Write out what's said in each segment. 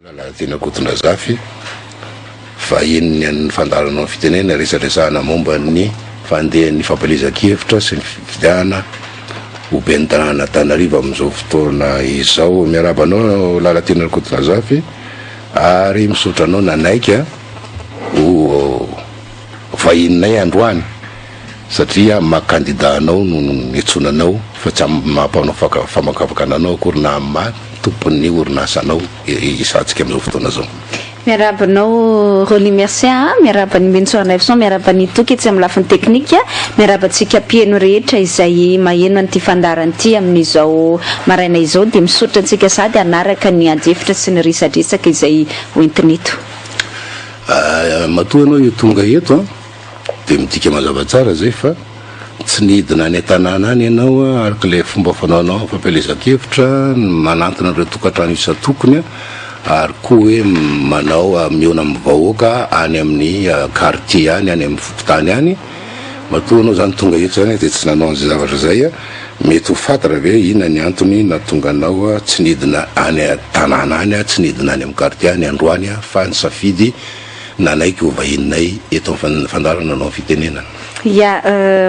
Lalatiana Kotondrazafy, vahiny an'ny fandaharanao ny fitenenana, resadresahana momba ny fandehan'ny fampielezan-kevitra sy ny fifidianana ho ben'ny tanànan'Antananarivo amin'izao fotoana izao. Miarahaba anao Lalatiana Rakotondrazafy ary misaotra anao nanaiky ho vahininay androany satria amin'ny maha kandida anao no niantsoana anao fa tsy amin'ny maha mpanao famakafakana anao akory na amin'ny maha tompon'ny orinasa anao isantsika amin'izao fotoana izao. Miarahaba anao Rolly Mercia a, miarahaba an'i Mbenintsoa Ranaivoson, miarahaba an'i Toky etsy amin'ny lafiny teknika, miarahaba antsika mpiheno rehetra izay maheno an'ity fandaharana ity amin'izao maraina izao dia misaotra antsika sahady hanaraka ny adihevitra sy ny resadresaka izay hoentina eto. Matoa ianao io tonga eto an, dia midika mazava tsara izay fa tsy nidina any an-tanàna any ianao araka ilay fomba fanaonao amin'ny fampielezan-kevitra, ny manantona ireo tokantrano isan-tokony ary koa hoe manao mihaona amin'ny vahoaka any amin'ny quartier any, any amin'ny fokontany any. Matoa ianao izany tonga eto izany dia tsy nanao an'izay zavatra izay, mety ho fantatra ve inona ny antony nahatonga anao tsy nidina any an-tanàna any, tsy nidina any amin'ny quartier any androany fa nisafidy nanaiky ho vahininay eto amin'ny fandaharana nanao fitenenana. Ya,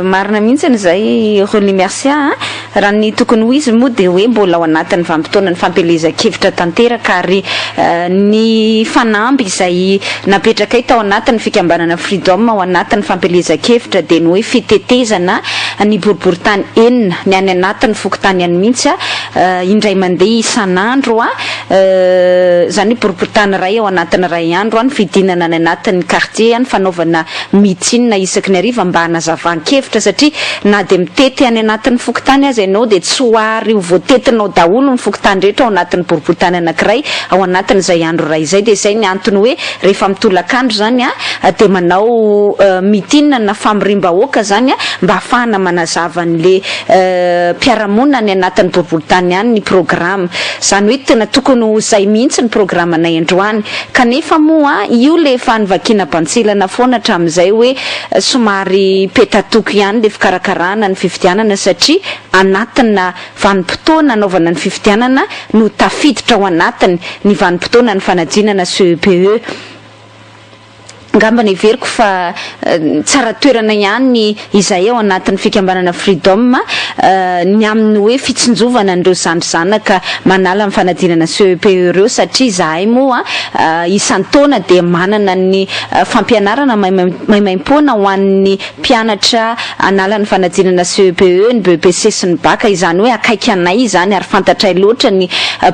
marina mihitsy izay Rolly Mercia a! Raha ny tokony ho izy moa dia hoe mbola ao anatin'ny vanim-potoanan'ny fampielezan-kevitra tanteraka ary ny fanamby izay napetrakay tao anatin'ny fikambanana Freedom ao anatin'ny fampielezan-kevitra dia ny hoe fitetezana ny boriborintany enina, ny any anatin'ny fokontany any mihitsy indray mandeha isan'andro. Izany hoe boriborintany iray ao anatin'ny iray andro, ny fidinana any anatin'ny quartier, ny fanaovana meeting isaky ny hariva mba hanazavan-kevitra satria na dia mitety any anatin'ny fokontany aza ianao dia tsy ho ary ho voatetinao daholo ny fokontany rehetra ao anatin'ny boriborintany anankiray ao anatin'izay andro iray izay. Dia izay ny antony hoe rehefa mitolakandro izany dia manao meeting na famoriam-bahoaka izany mba hahafahana manazava an'le mpiara-monina any anatin'ny boriborintany any ny programa. Izany hoe tena tokony ho izay mihitsy ny programanay androany. Kanefa moa io le efa novakiana bantsilana foana hatramin'izay hoe somary petatoko ihany le fikarakarana ny fifidianana satria anatina vanim-potoana anaovana ny fifidianana no tafiditra ao anatiny ny vanim-potoanan'ny fanadinana CEPE. Angamba neveriko fa tsara toerana ihany izahay ao anatin'ny fikambanana Freedom ny amin'ny hoe fitsinjovana an'ireo zandry zanaka manala ny fanadinana CEPE ireo satria izahay moa isan-taona dia manana ny fampianarana maimaimpoana ho an'ny mpianatra hanala ny fanadinana CEPE, ny BEPC sy ny Bac, izany hoe akaiky anay izany ary fantatray loatra ny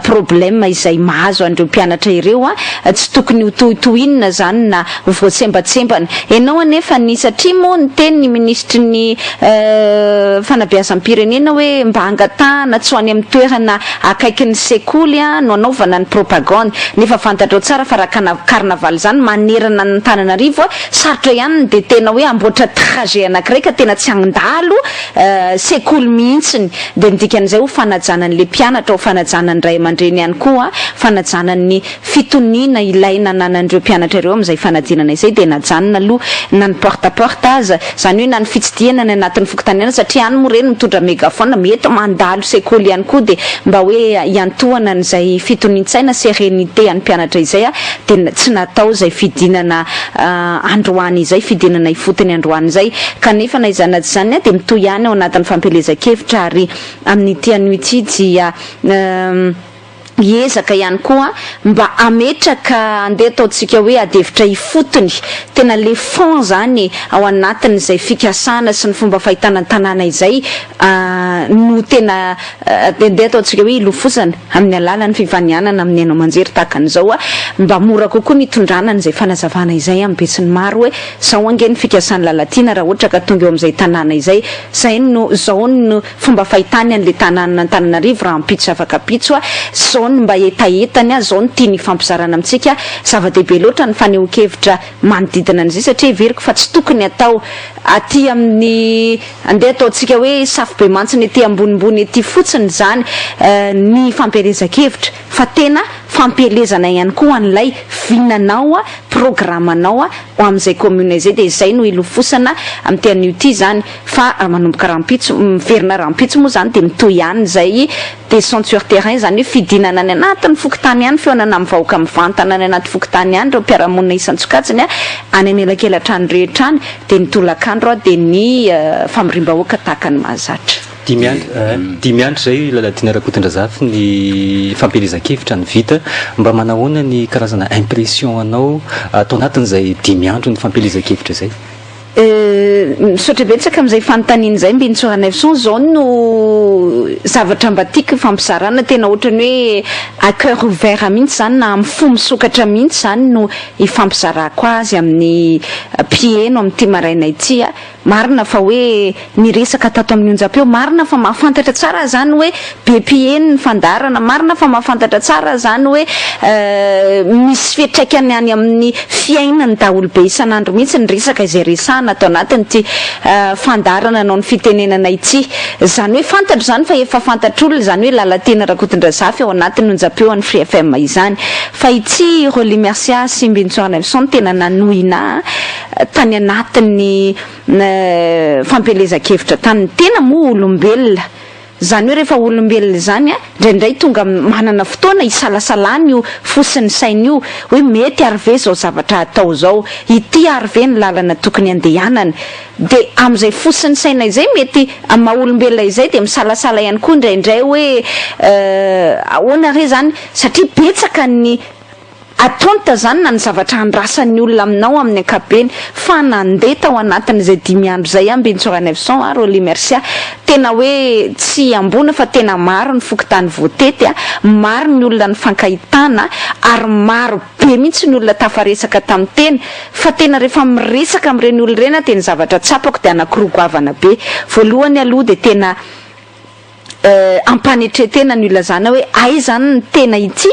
problème izay mahazo an'ireo mpianatra ireo, tsy tokony ho tohitohinina izany na ho voatsembatsembana. Ianao anefa ny satria moa niteny ny minisitry ny fanabeazam-pirenena hoe mba angatahana tsy ho any amin'ny toerana akaikin'ny sekoly no anaovana ny propagande, nefa fantatrao tsara fa raha carnaval izany manerana an'Antananarivo Sarotra ihany ny dia tena hoe hamboatra trajet anankiray ka tena tsy handalo sekoly mihitsiny. Dia ny dikan'izay ho fanajana an'ilay mpianatra, ho fanajana ny ray aman-dreny ihany koa, fanajana ny fitoniana ilaina ananan'ireo mpianatra ireo amin'izay fanadinana izay dia najanona aloha na ny porte à porte aza, izany hoe na ny fitsidihana any anatin'ny fokontany ihany satria any moa ireny mitondra megaphone, mety mandalo sekoly ihany koa dia mba hoe hiantohana an'izay fitonian-tsaina, sérénité an'ny mpianatra izay dia tsy natao izay fidinana androany izay, fidinana ifotony androany izay. Kanefa na izany na tsy izany dia mitohy ihany ao anatin'ny fampielezan-kevitra ary amin'ity anio ity dia hiezaka ihany koa mba hametraka andeha ataontsika hoe adihevitra ifotony, tena le fond izany ao anatin'izay fikasana sy ny fomba fahitana ny tanàna izay no tena andeha ataontsika hoe ilofosana. Amin'ny alalan'ny fivanianana amin'ny haino aman-jery tahaka an'izao, mba mora kokoa ny hitondrana an'izay fanazavana izay amin'ny besinimaro hoe zao ange ny fikasan'i Lalatiana raha ohatra ka tonga eo amin'izay tanàna izay, zay no, zao no fomba fahitany an'ilay tanànan'Antananarivo rahampitso sy afak'ampitso, zao. zao no mba hetahetany a, zao no tiany hifampizarana amintsika. Zava-dehibe loatra ny fanehoan-kevitra manodidina an'izay satria heveriko fa tsy tokony atao aty amin'ny, andeha ataontsika hoe safobemantsina ety ambonimbony ety fotsiny izany ny fampielezan-kevitra fa tena fampielezana ihany koa an'ilay vinanao, programanao ho amin'izay commune izay dia izay no hilofosana amin'ity anio ity izany fa manomboka rahampitso, miverina rahampitso moa izany dia mitohy ihany izay descente sur terrain izany hoe fidinana any anatin'ny fokontany any, fihaonana amin'ny vahoaka mivantana any anaty fokontany any, ireo mpiara-monina isan-tsokajiny any anelakelan-trano rehetra any, dia ny tolakandro dia ny famoriam-bahoaka tahaka ny mahazatra. Dimy andro, dimy andro izay Lalatiana Rakotondrazafy ny fampielezan-kevitra no vita, mba manahoana ny karazana impression anao tao anatin'izay dimy andro ny fampielezan-kevitra izay? Misaotra betsaka amin'izay fanontaniana izay Mbinintsoa Ranaivoson, izao no zavatra mba tiako hifampizarana, tena ohatran'ny hoe à cœur ouvert mihitsy izany na amin'ny fo misokatra mihitsy izany no hifampizarako azy amin'ny mpiheno amin'ity maraina ity. Marina fa hoe niresaka tato amin'ny onjam-peo, marina fa mahafantatra tsara aho izany hoe be mpiheno ny fandaharana, marina fa mahafantatra tsara aho izany hoe misy fiantraikany any amin'ny fiainan'ny daholobe isan'andro mihitsy ny resaka izay resahana ato anatin'ity fandaharana anao ny fitenenana ity. Izany hoe fantatro izany fa efa fantatr'olona izany hoe Lalatiana Rakotondrazafy ao anatin'ny onjam-peo an'ny Free FM izany. Fa ity Rolly Mercia sy Mbinintsoa Ranaivoson no tena nanohina ahy tany anatin'ny fampielezan-kevitra tany. Ny tena moa olombelona. Izany hoe rehefa olombelona izany, indraindray tonga manana fotoana hisalasalana io fo sy ny saina io, hoe mety ary ve izao zavatra atao izao, ity ary ve ny lalana tokony andehanana. Dia amin'izay fo sy ny saina izay mety amin'ny maha olombelona izay dia misalasala ihany koa indraindray hoe ahoana re izany, satria betsaka ny Atonta izany na ny zavatra andrasan'ny olona aminao amin'ny ankapobeny fa nandeha tao anatin'izay dimy andro izay aho Mbinintsoa Ranaivoson a, Rolly Mercia, tena hoe tsy ihamboana fa tena maro ny fokontany voatety a, maro ny olona nifankahitana ary maro be mihitsy ny olona tafaresaka tamin'ny tena fa tena rehefa miresaka amin'ireny olona ireny aho dia ny zavatra tsapako dia anankiroa goavana be, voalohany aloha dia tena ampanetren-tena no ilazana hoe aiza any ny tena ity,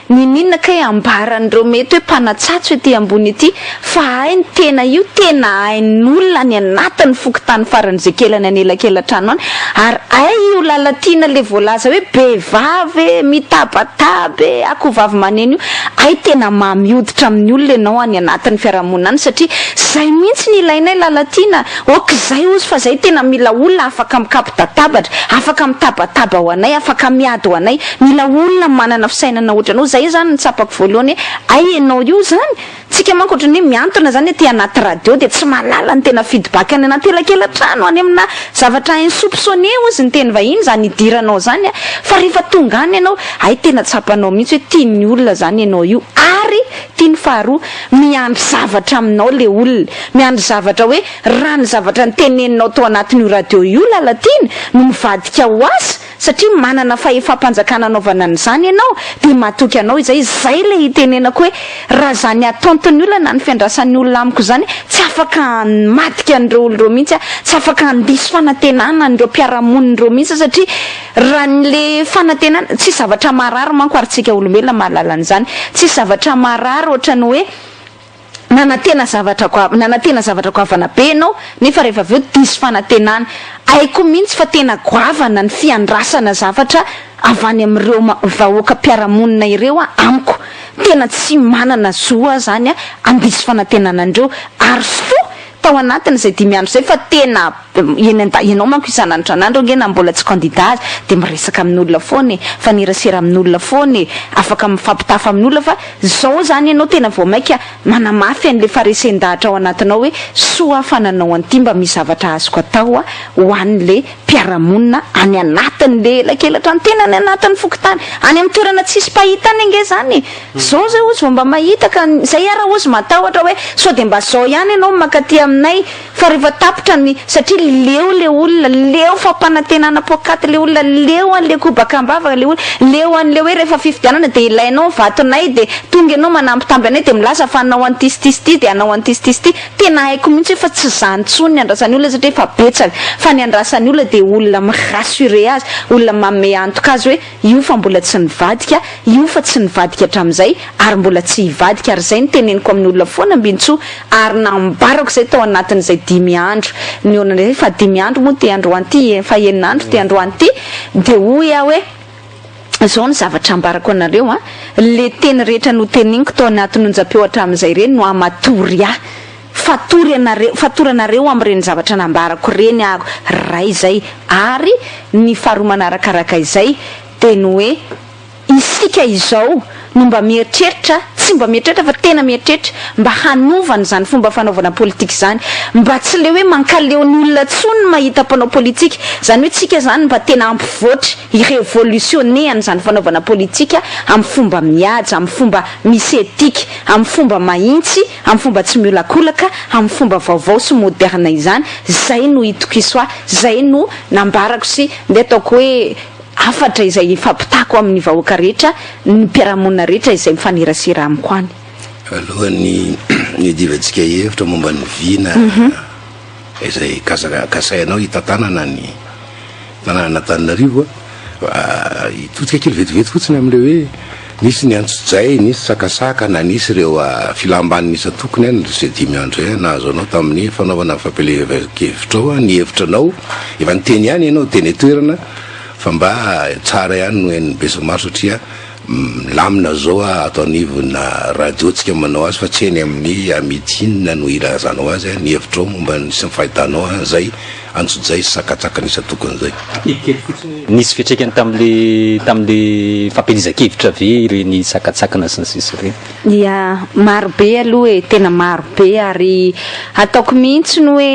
niniana kay ambaran'ireo mety hoe mpanatsatso ety ambony ety fa hay ny tena io tena hain'olona any anatin'ny fokontany faran'izay kely any anelakelan-trano any ary hay io Lalatiana le voalaza hoe be vava e, mitabataba e, akohovavy maneno io, hay tena mamy hoditra amin'ny olona ianao any anatin'ny fiarahamonina any satria zay mihitsy ny ilainay Lalatiana. Ok zay ozy fa zay tena mila olona afaka mikapo-databatra, afaka mitabataba ho anay, afaka miady ho anay, mila olona manana fisainana ohatranao, zay zany no tsapako voalohany hoe hay enao io zany, tsika manko ohatran'ny hoe mihantona zany aty anaty radio de tsy mahalala ny tena feedback any anaty elakelatrano any amina zavatra insoupçonné ozy ny teny vahiny zany idiranao zany a, fa rehefa tonga any ianao hay tena tsapanao mihitsy hoe tian'ny olona zany enao io ary tiany faharoa miandry zavatra aminao le olona, Miandry zavatra hoe raha ny zavatra noteneninao tao anatin'io radio io Lalatiana no mivadika ho asa satria manana fahefam-panjakana anaovana an'izany ianao dia matoky anao izay, izay ilay itenenako hoe raha izany attente-n'ny olona na ny fiandrasan'ny olona amiko izany tsy afaka hamadika an'ireo olona ireo mihitsy aho, tsy afaka handiso fanantenana an'ireo mpiara-monina ireo mihitsy aho satria raha ny le fanantenana, tsisy zavatra maharary manko ary tsika olombelona mahalala an'izany, tsisy zavatra maharary ohatran'ny hoe Nanantena zavatra goavana, nanantena zavatra goavana be ianao, nefa rehefa avy eo diso fanantenana. Haiko mihitsy fa tena goavana ny fiandrasana zavatra avy any amin'ireo vahoaka mpiara-monina ireo amiko. Tena tsy manana zo aho izany handiso fanantenana an'ireo. Ary soa tao anatin'izay dimy andro izay fa tena eny an-da, ianao manko isan'andro isan'andro ange na mbola tsy candidat aza dia miresaka amin'olona foana e, mifanerasera amin'olona foana e, afaka mifampitafa amin'olona fa zao zany ianao tena vao maika manamafy an'le faharesen-dahatra ao anatinao hoe soa aho fa nanao an'ity mba misy zavatra azoko atao ho an'le mpiara-monina any anatin'le elakelantrano tena any anatin'ny fokontany any amin'ny toerana tsisy mpahita any ange zany e! Zao zay ozy vao mba mahita ka zay ara ozy matahotra hoe sao de mba zao ihany ianao no mankaty amin'ny. aminay fa rehefa tapitra ny, satria leo le olona, leo fampanantenana poakaty le olona, leo an'le kobaka am-bava le olona, leo an'le hoe rehefa fifidianana de ilainao ny vatonay de tonga ianao manambitamby anay de milaza fa hanao an'ity sy ity sy ity de hanao an'ity sy ity sy ity. Tena haiko mihitsy hoe fa tsy izany intsony ny andrasan'ny olona satria efa betsaka fa ny andrasan'ny olona dia olona mi-rassurer azy, olona manome antoka azy hoe io fa mbola tsy nivadika, io fa tsy nivadika hatramin'izay ary mbola tsy hivadika ary izay no teneniko amin'ny olona foana Ambinintsoa ary nambarako izay tao anatin'izay dimy andro nihaonana izay fa dimy andro moa ity androany ity, fahenina andro ity androany ity dia hoy aho hoe Izao ny zavatra ambarako anareo an, le teny rehetra noteneniko tao anatin'ny onjam-peo hatramin'izay ireny no hamatory ahy. Fatory anareo, fatoranareo amin'ireny zavatra nambarako ireny aho ray izay. Ary ny faharoa manarakaraka izay dia ny hoe isika izao no mba mieritreritra, tsy mba mieritreritra fa tena mieritreritra mba hanovana izany fomba fanaovana politika izany, mba tsy le hoe mankaleo ny olona intsony ny mahita mpanao politika, izany hoe tsika izany mba tena hampivoatra, hi-revolutionner an'izany fanaovana politika amin'ny fomba mihaja, amin'ny fomba misy éthique, amin'ny fomba mahintsy, amin'ny fomba tsy miolakolaka, amin'ny fomba vaovao sy moderne izany, izay no itokiso ahy, izay no nambarako sy ndeha ataoko hoe Hafatra izay ifampitako amin'ny vahoaka rehetra, ny mpiara-monina rehetra izay mifanerasera amiko any. Alohan'ny hiadivantsika hevitra momba ny vina izay kasainao hitantanana ny tanànan'Antananarivo, hitodika kely vetivety fotsiny amin'ilay hoe nisy ny antsojay, nisy sakasaka na nisy ireo filam-baniny isan-tokony nandritra izay dimy andro izay nahazo anao tamin'ny fanaovana ny fampielezan-kevitrao, ny hevitra anao, efa niteny ihany ianao teny an-toerana. Fa mba tsara ihany no henon'ny besinimaro satria milamina zao ato anivona radio tsika manao azy fa tsy eny amin'ny amitin no ilazanao azy ny hevitrao momba ny sy ny fahitanao an'izay antsojay sy sakatsakany isan-tokony izay. Kely fotsiny hoe nisy fiantraikany tamin'le tamin'le fampielezan-kevitra ve ireny sakatsakana sy ny sisa ireny? Ya, maro be aloha e, tena maro be ary ataoko mihitsy ny hoe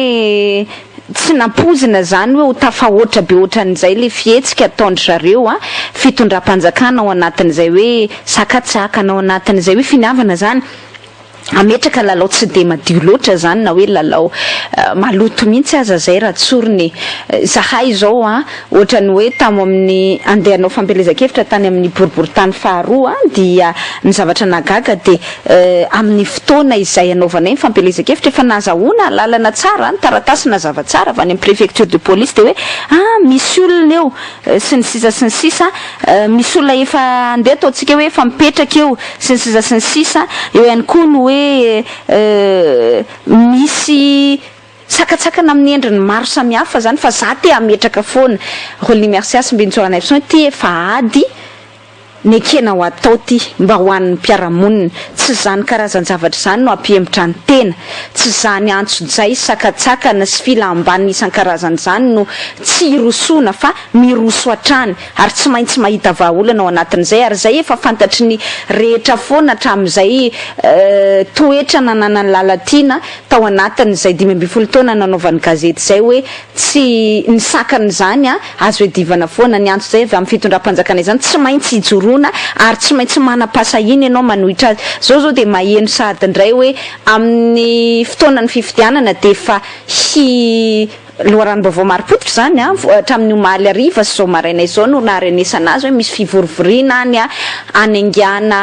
Tsy nampoizina zany hoe ho tafahoatra be ohatran'izay le fihetsika ataon-dry zareo a, fitondram-panjakana ao anatin'izay hoe sakatsakana, ao anatin'izay hoe finiavana zany hametraka lalao tsy dia madio loatra zany na hoe lalao maloto mihitsy aza zay raha tsorina e. Zahay izao a, ohatran'ny hoe tamo amin'ny andeha hanao fampielezan-kevitra tany amin'ny boriborintany faharoa dia ny zavatra nahagaga dia Amin'ny fotoana izay anaovanay ny fampielezan-kevitra, efa nahazahoana alalana tsara, ny taratasy nazava tsara avy any amin'ny préfecture de police dia hoe ah misy olona eo sy ny sisa sy ny sisa, misy olona efa andeha ataontsika hoe efa mipetraka eo sy ny sisa sy ny sisa, eo ihany koa ny hoe misy sakatsakana amin'ny endriny maro samihafa izany fa za te hametraka foana Rolly Mercia sy Mbinintsoa Ranaivoson ity efa ady Nekena ho atao ty mba ho an'ny mpiara-monina. Tsy izany karazan-javatra izany no hampihemotra ny tena. Tsy izany antsojay, sakatsakana sy filam-baniny isan-karazany izany no tsy hirosoana fa miroso hatrany ary tsy maintsy mahita vahaolana ao anatin'izay ary izay efa fantatry ny rehetra foana hatramin'izay toetra nananan'i Lalatiana tao anatin'izay 15 taona nanaovany gazety izay hoe tsy ny sakana izany azo iadivana foana, ny antsojay avy amin'ny fitondram-panjakana izany tsy maintsy ijoroana ary tsy maintsy manam-pahasahiana ianao manohitra azy. Izao izao dia maheno sahady indray hoe amin'ny fotoanan'ny fifidianana dia efa hi Loharanom-baovao marim-pototra izany an, hatramin'ny omaly hariva sy izao maraina izao no naharenesana azy hoe misy fivorivoriana any hanaingàna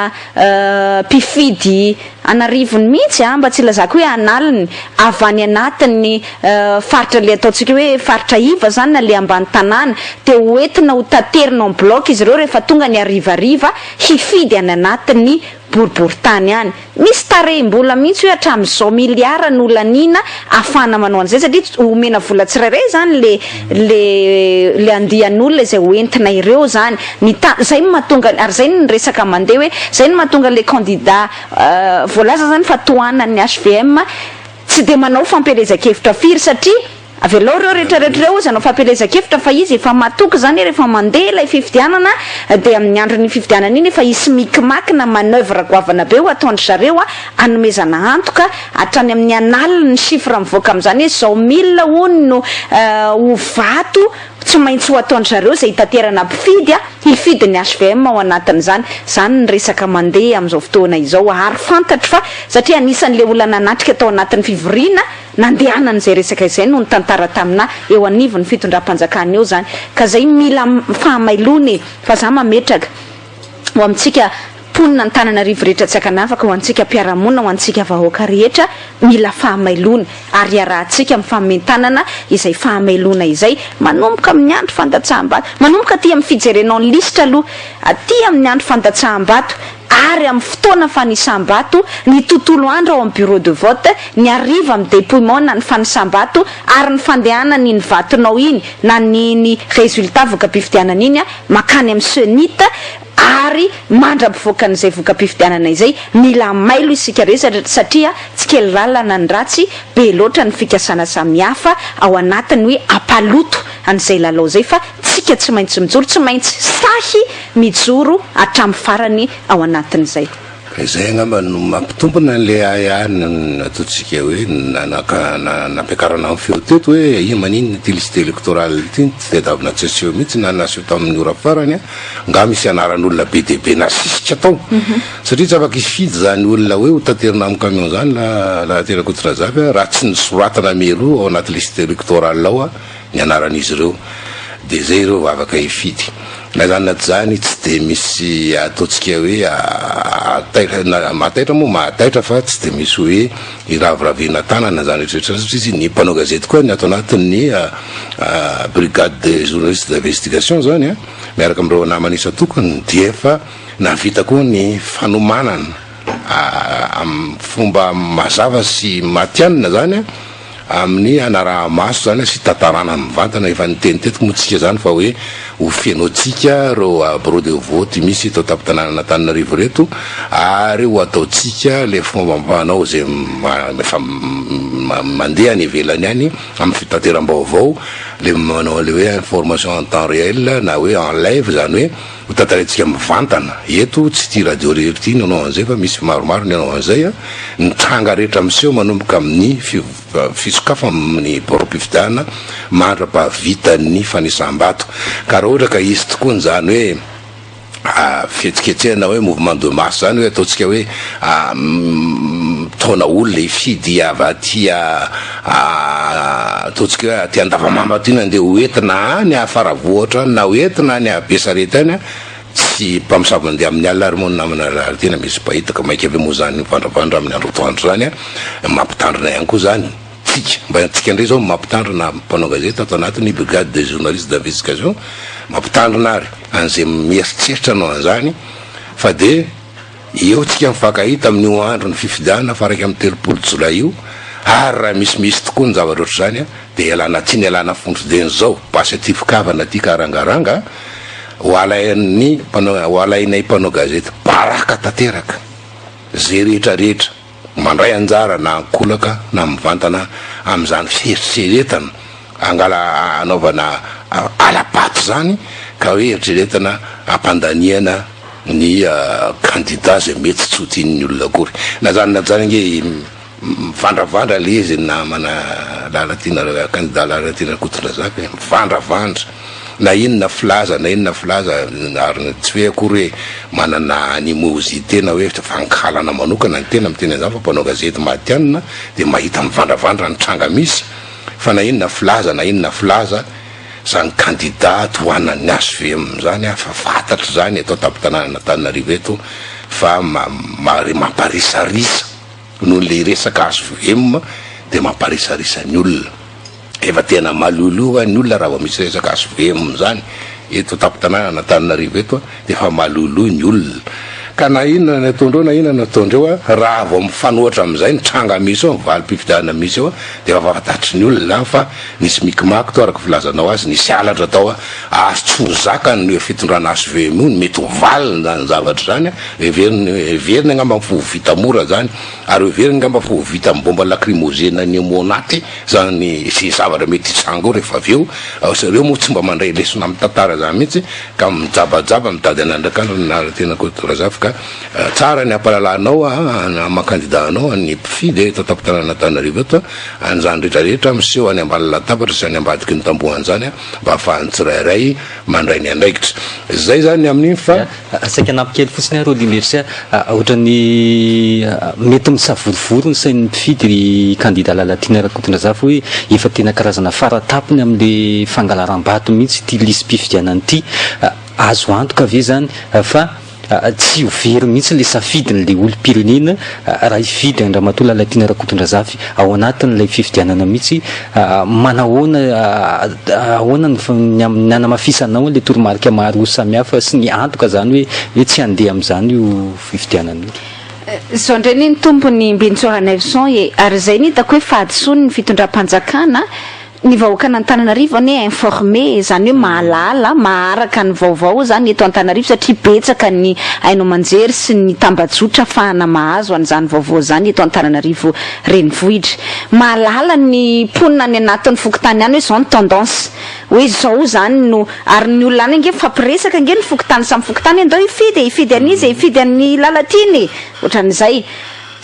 mpifidy an'arivony mihitsy an, mba tsy hilazako hoe an'aliny, avy any anatin'ny faritra le ataontsika hoe faritra iva zany na le ambany tanàna, dia ho entina ho taterina en bloc izy ireo rehefa tonga ny harivariva hifidy any anatin'ny boriborintany any. Misy tarehim-bola mihitsy hoe hatramin'izao miliara no laniana ahafahana manao an'izay satria omena vola tsirairay zany le le le andian'olona izay ho entina ireo zany. Ny ta- zay no mahatonga ary zay no resaka mandeha hoe zay no mahatonga le candidat voalaza zany fa tohanan'ny HVM tsy dia manao fampielezan-kevitra firy satria Avelao ireo rehetra rehetra ireo ozy hanao fampielezan-kevitra fa izy efa matoky izany rehefa mandeha ilay fifidianana dia amin'ny andron'iny fifidianana iny efa hisy micmac na manoeuvre goavana be ho ataon-dry zareo hanomezana antoka hatrany amin'ny an'aliny ny chiffre mivoaka amin'izany hoe izao mille hono no ho vato tsy maintsy ho ataon-dry zareo izay hitaterana mpifidy. hifidy ny hvm ao anatin'izany. Izany ny resaka mandeha amin'izao fotoana izao ary fantatro fa satria anisan'ilay olona nanatrika tao anatin'ny fivoriana nandehanana izay resaka izay no nitantara taminà eo anivon'ny fitondram-panjakana eo izany ka izay mila fahamailona e! Fa za mametraka ho amintsika mponina Antananarivo rehetra tsy ankanavaka, ho antsika mpiara-monina, ho antsika vahoaka rehetra, mila fahamailona ary iarahantsika mifamomen-tanana izay fahamailona izay manomboka amin'ny andro fandatsaham-bato, manomboka aty amin'ny fijerenao ny lisitra aloha, aty amin'ny andro fandatsaham-bato ary amin'ny fotoana fanisam-bato, ny tontolo andro ao amin'ny bureau de vote, ny hariva amin'ny depouillement na ny fanisam-bato ary ny fandehanana iny vatonao iny na ny ny résultat voka-pifidianana iny mankany amin'ny cenit ary mandra-pivoakan'izay voka-pifidianana izay, mila mailo isika rehetra satria tsy kely lalana ny ratsy, be loatra ny fikasana samihafa ao anatin'ny hoe hampaloto an'izay lalao izay fa tsika tsy maintsy mijoro, tsy maintsy sahy mijoro hatramin'ny farany ao anatin'izay. Ka izay angamba no mampitombina an'ilay ahiahy nataontsika hoe nampiakarana ny feo teto hoe ia maninona ity liste électorale ity no tsy tadiavina tsy aseho mihitsy na naseho tamin'ny ora farany angaha misy anaran'olona be dia be nasisika tao satria tsy afaka hifidy izany olona hoe ho taterina amin'ny camion izany Lalatiana Rakotondrazaky raha tsy nosoratana mialoha ao anaty liste électorale ao ny anaran'izy ireo dia izay ireo vao afaka hifidy. Na izany na tsy izany tsy dia misy ataontsika hoe taitra na mahataitra moa mahataitra fa tsy dia misy hoe iraviraviana tanana izany rehetra rehetra izany satria ny mpanao gazety koa ny ato anatin'ny brigade des journalistes d'investigation izany an, miaraka amin'ireo namana isan-tokony dia efa nahavita koa ny fanomanana amin'ny fomba mazava sy matihanina izany an. Amin'ny hanaraha-maso izany sy hitantarana mivantana, efa niteny teto moa tsika izany fa hoe ho fenointsika ireo bureau de vote misy eto an-tampon-tanànan'Antananarivo ireto ary ho ataontsika ilay fombam-panao izay efa mandeha any ivelany any amin'ny fitateram-baovao, ilay manao an'ilay hoe information en temps réel na hoe en live izany hoe ho tantaraintsika mivantana eto, tsy ity radio irery ity no hanao an'izay fa misy maromaro ny hanao an'izay, ny tranga rehetra miseho manomboka amin'ny fisokafan'ny biraom-pifidianana mandra-pahavitan'ny fanisam-bato, ka raha ohatra ka hisy tokoa an'izany hoe fihetsiketsehana hoe mouvement de masse izany hoe ataontsika hoe mitaona olona hifidy avy aty ataontsika hoe aty Andavamamba aty na andeha ho entina any Faravohitra any na ho entina any Besarety any, tsy mpamosavy mandeha amin'ny alina ary moa ny namana ary tena misy mpahita ka mainka ve moa izany mivandravandra amin'ny andro atoandro izany, mampitandrina ihany koa izany tsika, mba antsika indray izao mampitandrina mpanao gazety ato anatin'ny brigade des journalistes d'investigation, mampitandrina ary an'izay mieritreritra hanao an'izany fa dia Eo tsika mifankahita amin'io andron'ny fifidianana faha 31 jolay io ary raha misimisy tokoa ny zavatra ohatr'izany dia ialana tsiny ialana fondro dieny izao basy aty fikavana aty karangaranga ho alain'ny mpanao ho alainay mpanao gazety baraka tanteraka ze rehetra rehetra mandray anjara na ankolaka na mivantana amin'izany fieritreretana angala anaovana ala-bato izany ka hoe eritreretana ampandaniana ny kandida izay mety tsy ho tian'ny olona akory. Na izany na izany ange mivandravandra le izy namana Lalatiana kandida Lalatiana Rakotondrazaka e, mivandravandra na inona filaza na inona filaza ary tsy hoe akory hoe manana animosité na hoe fankahalana manokana ny tena miteny an'izany fa mpanao gazety matihanina dia mahita mivandravandra ny tranga misy fa na inona filaza na inona filaza zany kandida tohanan'ny hvm zany fa fantatro zany eto an-tampon-tanànan'Antananarivo eto fa mamparisarisa noho le resaka hvm de mamparisarisa ny olona, efa tena maloloha ny olona raha vao misy resaka hvm zany eto an-tampon-tanànan'Antananarivo eto de efa maloloha ny olona, ka na inona ny ataondreo na inona ny ataondreo raha vao mifanohitra amin'izay ny tranga misy eo, ny valim-pifidianana misy eo de efa fantatry ny olona zany fa Nisy micmac tao araka filazanao azy, nisy halatra tao ary tsy ho zakany ny fitondrana hvm io ny mety ho valiny izany zavatra izany, heveriny heveriny angamba fa ho vita mora izany ary heveriny angamba fa ho vita amin'ny bomba lacrymogène ny Emmo-Nat izany izay zavatra mety hitranga eo rehefa avy eo, zareo moa tsy mba mandray lesona amin'ny tantara izany mihitsy ka mijabajaba mitady hanandrakandrana na tena Koto Razafy ka. ka tsara ny hampahalalanao amin'ny maha kandida anao an'ny mpifidy eto an-tampon-tanàn'Antananarivo eto an'izany rehetra rehetra miseho any ambany latabatra sy any ambadiky ny tamboho an'izany mba ahafahan'ny tsirairay mandray ny andraikitra. Izay izany ny amin'iny fa. Saika hanampy kely fotsiny aho Rolly Mercia, ohatran'ny mety misavorovoro ny sain'ny mpifidy ry kandida Lalatiana Rakotondrazafy hoe efa tena karazana faratapony amin'le fangalaram-bato mihitsy ity lisi-pifidianana ity, azo antoka ve izany fa tsy ho very mihitsy ilay safidin'ilay olom-pirenena raha hifidy an-dRamatoa Lalatiana Rakotondrazafy ao anatin'ilay fifidianana mihitsy, manahoana ahoana ny ny hanamafisanao an'ilay toromarika maro samihafa sy ny antoka izany hoe hoe tsy handeha amin'izany io fifidianana io? Izao indray anie ny tompony Mbinintsoa Ranaivoson e, ary izay no hitako hoe fahadisoan'ny fitondram-panjakana, Ny vahoakan'Antananarivo anie informé e, izany hoe mahalala, maharaka ny vaovao izany eto Antananarivo satria betsaka ny haino aman-jery sy ny tambajotra afahana mahazo an'izany vaovao izany eto Antananarivo renivohitra. Mahalala ny mponina any anatin'ny fokontany any hoe izao ny tendance, hoe izao izany no, ary ny olona any ange mifampiresaka ange ny fokontany samy fokontany hoe ndao hifidy e, hifidy an'iza e, hifidy an'i Lalatiana e, ohatran'izay.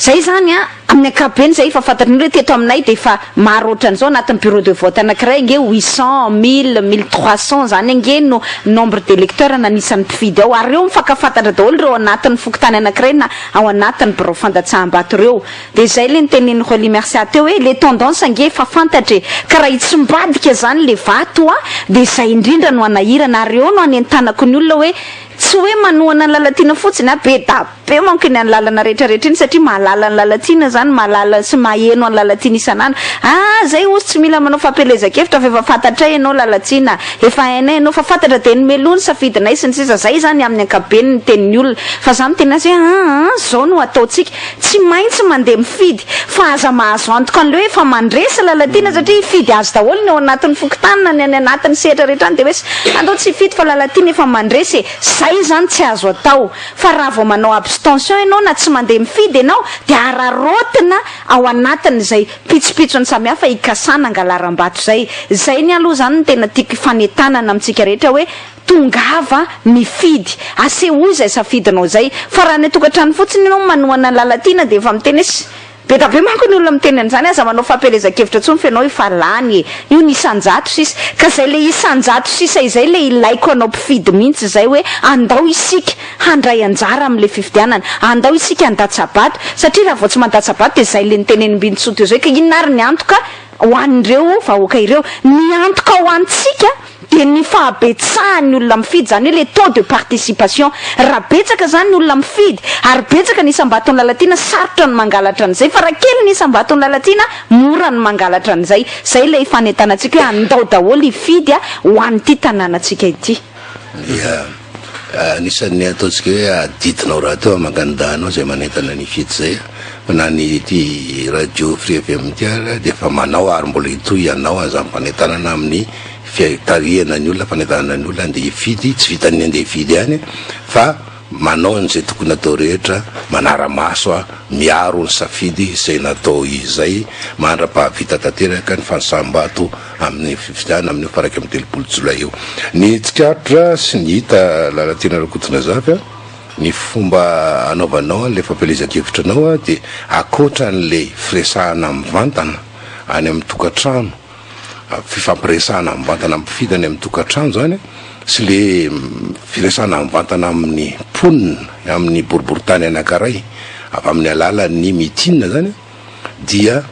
Zay zany an, amin'ny ankapobeny zay efa fantatry ny olona hoe teto aminay dia efa maro ohatran'izao anatin'ny bureau de vote anankiray ange 800, 1000, 1300 zany ange no nombre d'électeurs na ny isan'ny mpifidy ao ary ireo mifankafantatra daholo ireo anatin'ny fokontany anankiray na ao anatin'ny birao fandatsaham-bato ireo. Dia zay le notenenin'i Rolly Mercia teo hoe le tendance ange efa fantatra e, ka raha hitsimbadika zany le vato an dia zay indrindra no hanahirana ary eo no hanentanako ny olona hoe tsy hoe manohana an'i Lalatiana fotsiny an, be da Be manko iny any lalana rehetra rehetra iny satria mahalala an'i Lalatiana zany, mahalala sy maheno an'i Lalatiana isan'andro. Ah zay ozy tsy mila manao fampielezan-kevitra fa efa fantatray ianao Lalatiana, efa hainay ianao fa fantatra dia ny meloa ny safidinay sy ny sisa Zay zany amin'ny ankapobeny ny tenin'ny olona fa za miteny azy hoe aa zao no ataontsika, tsy maintsy mandeha mifidy fa aza mahazo antoka an'le hoe efa mandresy Lalatiana satria hifidy azy daholo ny ao anatin'ny fokontany na ny any anatin'ny sehatra rehetra any dia hoe andao tsy hifidy fa Lalatiana efa mandresy e! Zay zany tsy azo atao. Fa raha vao manao abstention ianao na tsy mandeha mifidy ianao dia araraotina ao anatin'izay pitsopitsony samihafa hikasana angalaram-bato izay. Izay ny aloha izany no tena tiako hifanentanana amintsika rehetra hoe tongava mifidy. Asehoy izay safidinao izay. Fa raha any an-tokantrano fotsiny ianao manohana an'i Lalatiana dia efa miteny hoe Be da be manko ny olona miteny an'izany, aza manao fampielezan-kevitra intsony fa ianao efa lany e! Io ny isan-jato sisa. Ka izay le isan-jato sisa izay le ilaiko anao mpifidy mihitsy izay hoe andao isika handray anjara amin'le fifidianana, andao isika handatsa-bato, satria raha vao tsy mandatsa-bato dia izay le notenenin'i Mbinintsoa teo izay ka inona ary ny antoka ho an'ireo vahoaka ireo? Ny antoka ho antsika dia ny fahabetsahan'ny olona mifidy, izany hoe le taux de participation. Raha betsaka izany ny olona mifidy, ary betsaka ny isam-baton'i Lalatiana, sarotra ny mangalatra an'izay, fa raha kely ny isam-baton'i Lalatiana, mora ny mangalatra an'izay. Izay ilay fanentanantsika hoe andao daholo hifidy ho an'ity tanànantsika ity. Dia anisan'ny ataontsika hoe adidinao rahateo aman-kanidahanao izay manentana ny hifidy izay, fa na ny ity radio Free FM ity ary dia efa manao ary mbola hitohy hanao an'izany fanentanana amin'ny fitarihana ny olona, fanentanana ny olona handeha hifidy, tsy vitan'ny handeha hifidy ihany fa manao an'izay tokony atao rehetra, manara-maso, miaro ny safidy izay natao izay mandra-pahavita tanteraka ny fanisam-bato amin'ny fifidianana amin'io faha 31 jolay io. Ny tsikaritra sy ny hita Lalatiana Rakotondrazafy, ny fomba anaovanao an'ilay fampielezan-kevitra anao dia ankoatra an'ilay firesahana mivantana any amin'ny tokantrano, fifampiresahana mivantana amin'ny mpifidy any amin'ny tokantrano izany sy le firesahana mivantana amin'ny mponina amin'ny boriborintany anankiray avy amin'ny alalan'ny meeting izany dia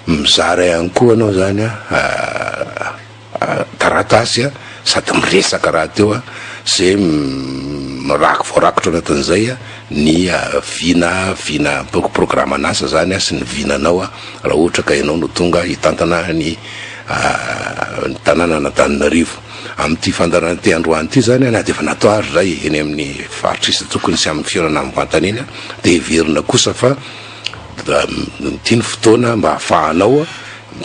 mizara ihany koa ianao izany taratasy sady miresaka rahateo izay miraky voarakitra ao anatin'izay ny vina vina programan'asa izany sy ny vinanao raha ohatra ka ianao no tonga hitantana ny ny tanànan'Antananarivo. Amin'ity fandaharana ity androany ity izany na dia efa natao ary izay eny amin'ny faritra isan-tokony sy amin'ny fihaonana mivantana eny dia heverina kosa fa ity ny fotoana mba hahafahanao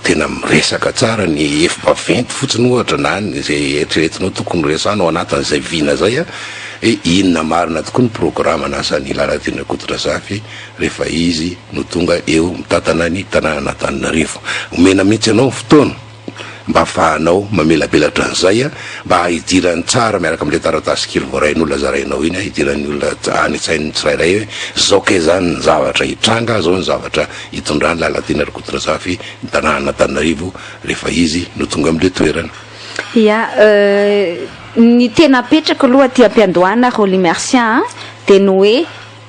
tena miresaka tsara ny hevi-baventy fotsiny ohatra na ny izay eritreretinao tokony ho resahana ao anatin'izay vina izay hoe inona marina tokoa ny programan'asan'i Lalatiana Rakotondrazafy rehefa izy no tonga eo mitantana ny tanànan'Antananarivo. Omena mihitsy anao ny fotoana. mba afahanao mamelabelatra an'izay mba hidirany tsara miaraka amin'ilay taratasy kely voarain'olona zarainao iny, hidiran'ny olona any an-tsain'ny tsirairay hoe zao kay zany ny zavatra hitranga, zao ny zavatra hitondran'i Lalatiana Rakotondrazafy ny tanànan'Antananarivo rehefa izy no tonga amin'ilay toerana. Ya, ny tena apetrako aloha aty am-piandohana Rolly Mercia a, dia ny hoe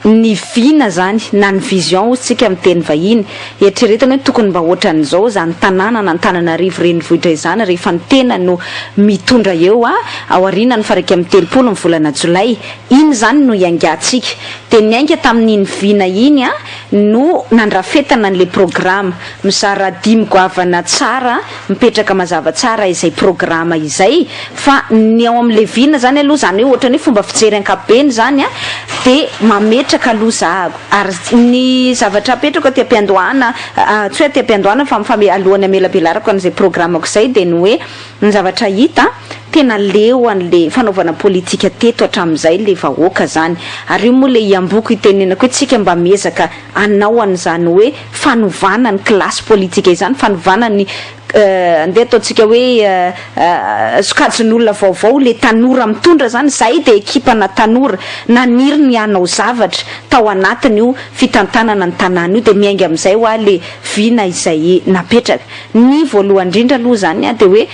Ny vina zany na ny vision hozy tsika amin'ny teny vahiny, eritreretana hoe tokony mba ohatran'izao izany tanàna an'Antananarivo renivohitra izany rehefa ny tena no mitondra eo a, aorianan'ny faha 31 ny volana jolay. Iny izany no hiaingantsika. Dia niainga tamin'iny vina iny a no nandrafetana an'ilay programa. Mizara dimy goavana tsara, mipetraka mazava tsara izay programa izay, fa ny ao amin'ilay vina izany aloha, izany hoe ohatran'ny hoe fomba fijery ankapobeny izany an, dia mametraka aloha za, ary ny zavatra apetrako aty am-piandohana, tsy hoe aty am-piandohana fa amin'ny alohan'ny hamelabelarako an'izay programako izay dia ny hoe ny zavatra hita, tena leo an'ilay fanaovana politika teto hatramin'izay ilay vahoaka izany, ary io moa ilay iamboko itenenako hoe tsika mba miezaka hanao an'izany hoe fanovana ny kilasy politika izany, fanovana ny andeha ataontsika hoe sokajin'olona vaovao, le tanora mitondra zany, zahay dia ekipana tanora naniry ny hanao zavatra tao anatin'io fitantanana ny tanàna io, dia miainga amin'izay hoa le vina izay napetraka. Ny voalohany indrindra aloha zany dia hoe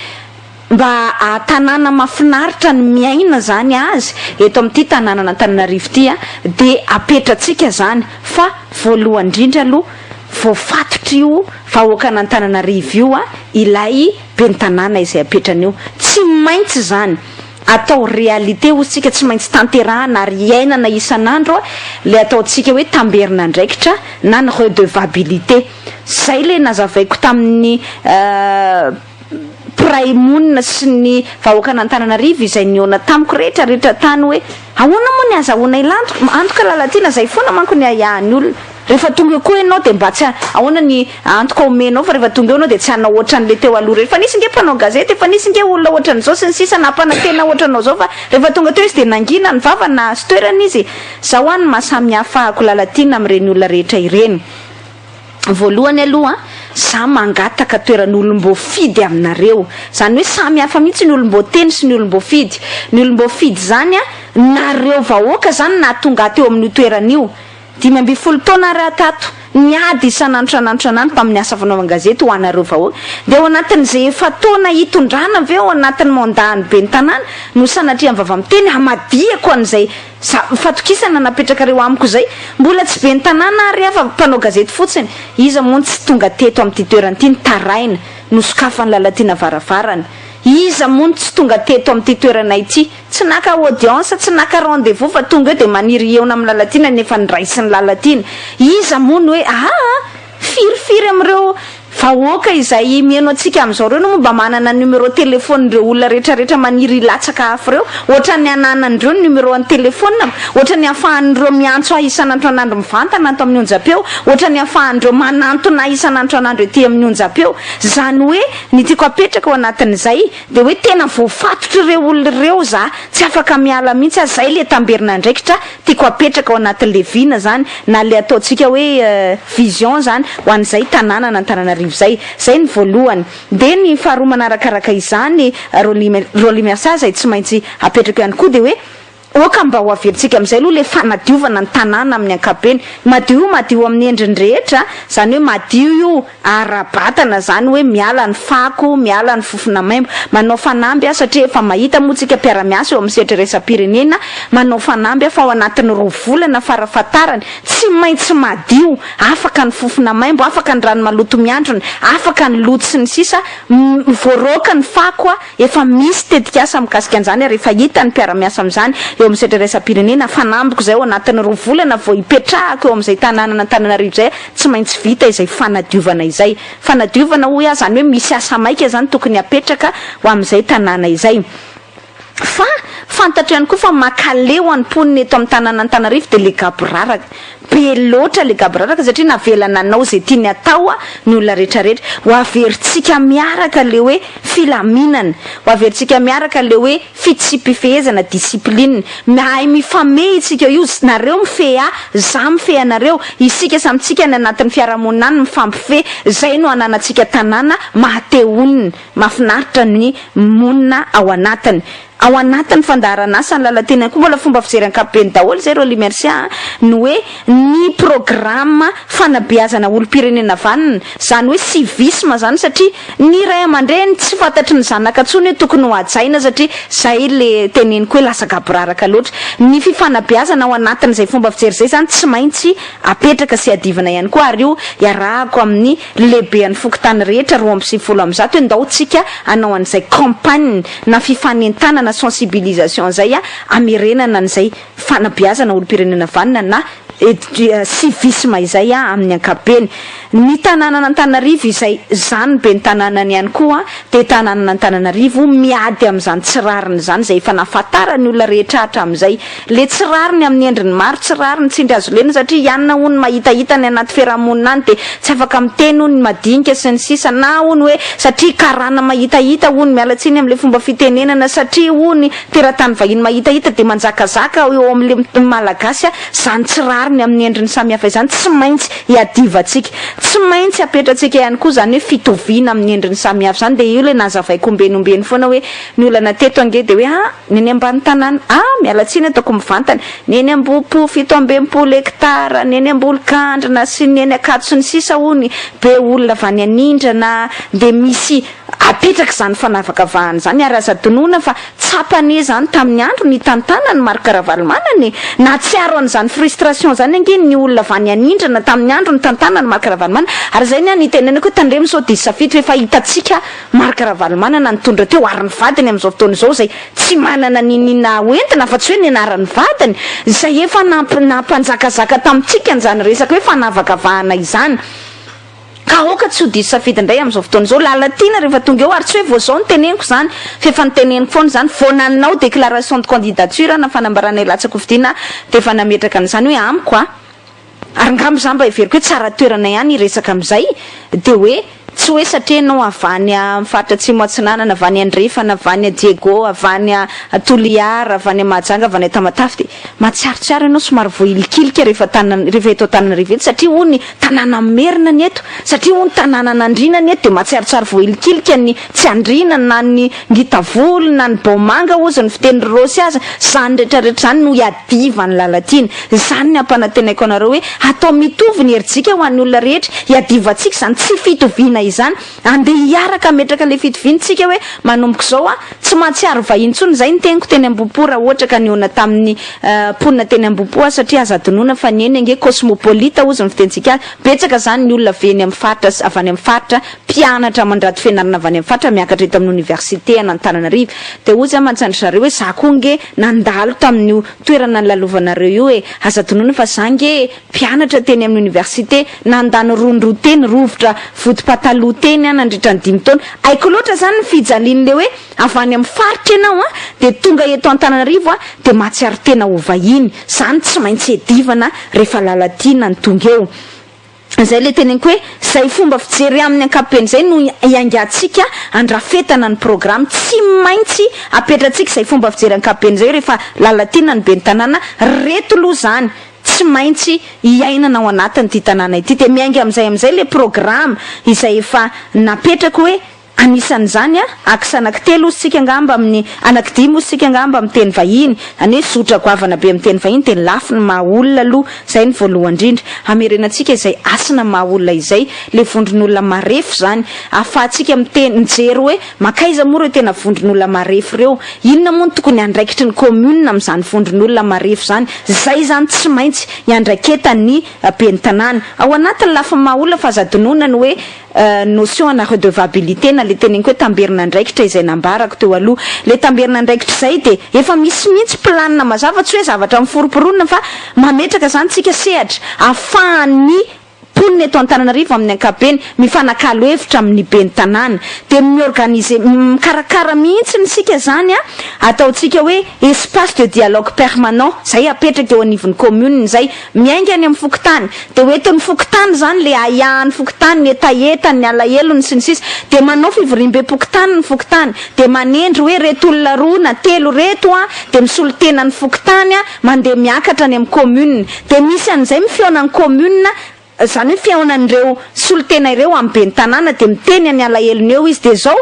Mba haha-tanàna mahafinaritra ny miaina izany azy eto amin'ity tanànan'Antananarivo ity dia apetratsika izany fa voalohany indrindra aloha voafatotr'io vahoakan'Antananarivo io ilay ben'ny tanàna izay apetrany io. Tsy maintsy izany atao réalité hozy tsika, tsy maintsy tanterahana ary iainana isan'andro ilay ataontsika hoe tamberin'andraikitra na ny redevabilité. Izay ilay nazavaiko tamin'ny. Mpiray monina sy ny vahoakan'Antananarivo izay nihaona tamiko rehetra rehetra tany hoe ahoana moa ny azahoana ila antoka Lalatiana izay foana manko ny ahiahin'ny olona rehefa tonga eo koa ianao dia mba tsy ahoana ny antoka omenao fa rehefa tonga eo ianao dia tsy hanao ohatran'ilay teo aloha ireny fa nisy nge mpanao gazety efa nisy nge olona ohatran'izao sy ny sisa nampanantena ohatranao izao fa rehefa tonga teo izy dia nangina ny vavany nahazo toerana izy zao an ny maha samihafa ako Lalatiana amin'ireny olona rehetra ireny. Voalohany aloha, za mangataka toeran'olom-boafidy aminareo. Zany hoe samy hafa mihitsy ny olom-boateny sy ny olom-boafidy. Ny olom-boafidy zany an, nareo vahoaka zany nahatonga ahy teo amin'io toerana io. 15 taona ary aho tato, niady isan'andro isan'andro isan'andro tamin'ny asa fanaovan-gazety ho anareo vahoaka. Dia ao anatin'izay efa-taona hitondrana ve ao anatin'ny mandat-n'ny ben'ny tanàna no sanatria ny vava miteny hamadihako an'izay Za, fatokisana napetrakareo amiko izay, mbola tsy ben'ny tanàna ary aho fa mpanao gazety fotsiny, iza moa no tsy tonga teto amin'ity toerana ity nitaraina, nosokafan'i Lalatiana varavarana? Iza moa no tsy tonga teto amin'ity toerana ity, tsy naka audience, tsy naka rendez-vous fa tonga eo dia maniry hihaona amin'i Lalatiana nefa noraisin'i Lalatiana? Iza moa no hoe aa? Firy firy amin'ireo vahoaka izay mihaino antsika amin'izao ireo no moa mba manana numéro téléphone-n'ireo olona rehetra rehetra maniry hilatsaka afo ireo? Ohatran'ny ananan'ireo ny numéro an'ny téléphone-ko, ohatran'ny ahafahan'ireo miantso ahy isan'andro an'andro mivantana ato amin'ny onjam-peo, ohatran'ny ahafahan'ireo manantona ahy isan'andro an'andro ety amin'ny onjam-peo. Izany hoe ny tiako apetraka ao anatin'izay dia hoe tena voafatotr'ireo olona ireo za, tsy afaka miala mihitsy aho, izay ilay tamberin'andraikitra Tiako apetraka ao anatin'le vina zany na le ataontsika hoe vision zany ho an'izay tanànan' Antananarivo zay. Zay ny voalohany. De ny faharoa manarakaraka izany Rolly Rolly Mercia zay tsy maintsy apetrako ihany koa de hoe oka mba ho averintsika amin'izay aloha le fanadiovana ny tanàna amin'ny ankapobeny. Madio io madio amin'ny endriny rehetra, zany hoe madio io Ara-batana izany hoe miala ny fako, miala ny fofona maimbo. Manao fanamby aho satria efa mahita moa tsika mpiara-miasa eo amin'ny sehatra iraisam-pirenena, manao fanamby aho fa ao anatin'ny roa volana farafahatarany, tsy maintsy madio, afaka ny fofona maimbo, afaka ny rano maloto miandrona, afaka ny loto sy ny sisa, voaroaka ny fako, efa misy tetikasa mikasika an'izany ary efa hitan'ny mpiara-miasa amin'izany eo amin'ny sehatra iraisam-pirenena, fanambiko izay ao anatin'ny roa volana vao hipetrahako eo amin'izay tanànan'Antananarivo izay. Tsy maintsy vita izay fanadiovana izay. Fanadiovana hoy aho, izany hoe misy asa maika izany tokony hapetraka ho amin'izay tanàna izay. Fa fantatro ihany koa fa makaleo ny mponina eto amin'ny tanàn'Antananarivo dia le gaboraraka. Be loatra le gaboraraka satria navela nanao izay tiany atao ny olona rehetrarehetra. Ho averintsika miaraka le hoe filaminana, ho averintsika miaraka le hoe fitsipi-pifehezana, discipline. Mahay mifamehy isika io, nareo mifehy ahy, za mifehy anareo, isika samy tsika any anatin'ny fiarahamonina any mifampifehy, zay no ananantsika tanàna maha te honina. Mahafinaritra ny monina ao anatiny. Ao anatin'ny fandaharan'asa ny Lalatiana ihany koa mbola fomba fijery ankapobeny daholo izay Rolly Mercia a, ny hoe ny programa fanabeazana olom-pirenena vanona, izany hoe civisme izany satria ny ray aman-dreny tsy fantatry ny zanaka intsony hoe tokony ho hajaina satria izay le teneniko hoe lasa gaboraraka loatra. Ny fifanabeazana ao anatin'izay fomba fijery izay izany tsy maintsy apetraka sy adivina ihany koa ary io iarahako amin'ny lehibean'ny fokontany rehetra 192 hoe ndao tsika hanao an'izay campagne na fifanentanana sensibilisation izay hamerenana an'izay fanabeazana olom-pirenena vanona na civisme izay amin'ny ankapobeny. Ny tanànan'Antananarivo izay za no ben'ny tanànany ihany koa dia tanànan'Antananarivo miady amin'izany tsy rariny izany izay efa nahafantaran'ny olona rehetra hatramin'izay. Le tsy rariny amin'ny endriny maro, tsy rariny, tsindry azo lena satria i anona hono mahitahita any anaty fiarahamonina any dia tsy afaka miteny hono ny madinika sy ny sisa na hono hoe satria karana mahitahita hono, miala tsiny amin'le fomba fitenenana, satria hono teratany vahiny mahitahita dia manjakazaka eo amin'le malagasy a, zany tsy rariny amin'ny endriny samihafa izany tsy maintsy iadivantsika, tsy maintsy apetratsika ihany koa zany hoe fitoviana amin'ny endriny samihafa zany dia io le nazavaiko ombieny ombieny foana hoe ny olana teto ange dia hoe a. Ny eny ambany tanàna, ah! miala tsiny ataoko mivantana, ny eny Ambohipo 67 hectares, ny eny Ambolokandrina sy ny eny Ankatso sy ny sisa hono be olona avy any anindrana dia misy apetraka izany fanavakavahana izany ary aza adinoina fa tsapa anie izany tamin'ny andro nitantanany Marc Ravalomanana e! Nahatsiaro an'izany frustration izany ange ny olona avy any anindrana tamin'ny andro nitantanany Marc Ravalomanana ary izay ny ahy nitenenako hoe tandremo sao diso safidy fa efa hitantsika Marc Ravalomanana nitondra teo ary ny vadiny amin'izao fotoana izao izay tsy manana n'inon'inona ho entina afa-tsy hoe ny anaran'ny vadiny izay efa nampanjakazaka tamintsika an'izany resaka hoe fanavakavahana izany ka aoka tsy ho diso safidy indray amin'izao fotoana izao Lalatiana rehefa tonga eo ary tsy hoe vao izao no teneniko izany fa efa noteneniko foana izany vao nanao déclaration de candidature na fanambarana hilatsa-kofidina dia efa nametraka an'izany hoe amiko a Ary angamba za mba heveriko hoe tsara toerana ihany hiresaka amin'izay dia hoe tsy hoe satria ianao avy any amin'ny faritra atsimo atsinanana, avy any andrefana, avy any Diego, avy any Toliara, avy any Mahajanga, avy any Tamatave dia mahatsiarotsiaro ianao somary voahilikilika rehefa tana rehefa eto Antananarivo eto satria hono tanànan'ny Merina ny eto, satria hono tanànan'Andriana ny eto dia mahatsiarotsiaro voahilikilika ny tsy Andriana na ny ngita volo na ny baomanga hozy ny fiteny Rosy aza, izany rehetra rehetra izany no iadivan'i Lalatiana. Izany ny ampanantenaiko anareo hoe atao mitovy ny herijika ho an'ny olona rehetra, iadivantsika izany tsy fitoviana izany, andeha hiaraka hametraka ilay fitoviana tsika hoe manomboka izao aho tsy mahatsiaro vahiny intsony, izay ny teniko teny Ambohipo raha ohatra ka nihaona tamin'ny mponina teny Ambohipo aho satria aza adinoina fa ny eny ange cosmopolite hozy ny fitentsika azy, betsaka izany ny olona avy eny amin'ny faritra avy any amin'ny faritra, mpianatra mandrato fianarana avy any amin'ny faritra miakatra eto amin'ny oniversite an'Antananarivo dia hoy za mantsy an-dry zareo hoe za koa nge nandalo tamin'io toerana nilalovanareo io e, aza adinoina fa za nge mpianatra teny amin'ny oniversite nandany rondroa teny rovitra vodi-pataloha teny aho nandritra ny dimy taona, haiko loatra zany ny fijalian'le hoe avy any amin'ny faritra ianao an dia tonga eto Antananarivo an dia mahatsiaro tena ho vahiny, zany tsy maintsy edivana rehefa Lalatiana no tonga eo. Izay ilay teneniko hoe izay fomba fijery amin'ny ankapobeny izay no hiaingantsika handrafetana ny programa. Tsy maintsy apetratsika izay fomba fijery ankapobeny izay rehefa Lalatiana ny ben'ny tanàna, reto aloha izany tsy maintsy hiainana ao anatin'ity tanàna ity. Dia miainga amin'izay amin'izay ilay programa izay efa napetrako hoe Anisan'izany, axe anankitelo hozy tsika angamba amin'ny, anankidimy hozy tsika angamba amin'ny teny vahiny, izany hoe zotra goavana be amin'ny teny vahiny dia ny lafiny maha olona aloha, izay no voalohany indrindra, hamerenantsika izay hasina maha olona izay, ilay vondron'olona marefo izany, ahafahantsika miteny, mijery hoe mankaiza moa ireo tena vondron'olona marefo ireo, inona moa no tokony andraikitry ny commune amin'izany vondron'olona marefo izany, izay izany tsy maintsy iandraiketan'ny ben'ny tanàna. Ao anatin'ny lafiny maha olona fa aza adinoina ny hoe Notion ana redevabilité na le teneniko hoe tamberin'andraikitra izay nambarako teo aloha. Le tamberin'andraikitra izay dia efa misy mihitsy planina mazava, tsy hoe zavatra miforomporonina fa mametraka izany tsika sehatra ahafahan'ny. mponina eto Antananarivo amin'ny ankapobeny mifanakalo hevitra amin'ny ben'ny tanàna. Dia mi-organiser, mikarakara mihitsy isika izany an, ataontsika hoe espace de dialogue permanent, izay apetraka eo anivon'ny commune izay, miainga any amin'ny fokontany, dia ho entin'ny fokontany izany ilay ahiahin'ny fokontany, ny hetahetany, ny alahelony, sy ny sisa Dia manao fivoriambem-pokontany ny fokontany, dia manendry hoe ireto olona roa na telo ireto an, dia misolo tena ny fokontany an, mandeha miakatra any amin'ny commune. Dia misy an'izay ny fihaonan'ny commune, izany hoe fihaonan'ireo solontena ireo amin'ny ben'ny tanàna, dia miteny ny alahelony eo izy. Dia izao,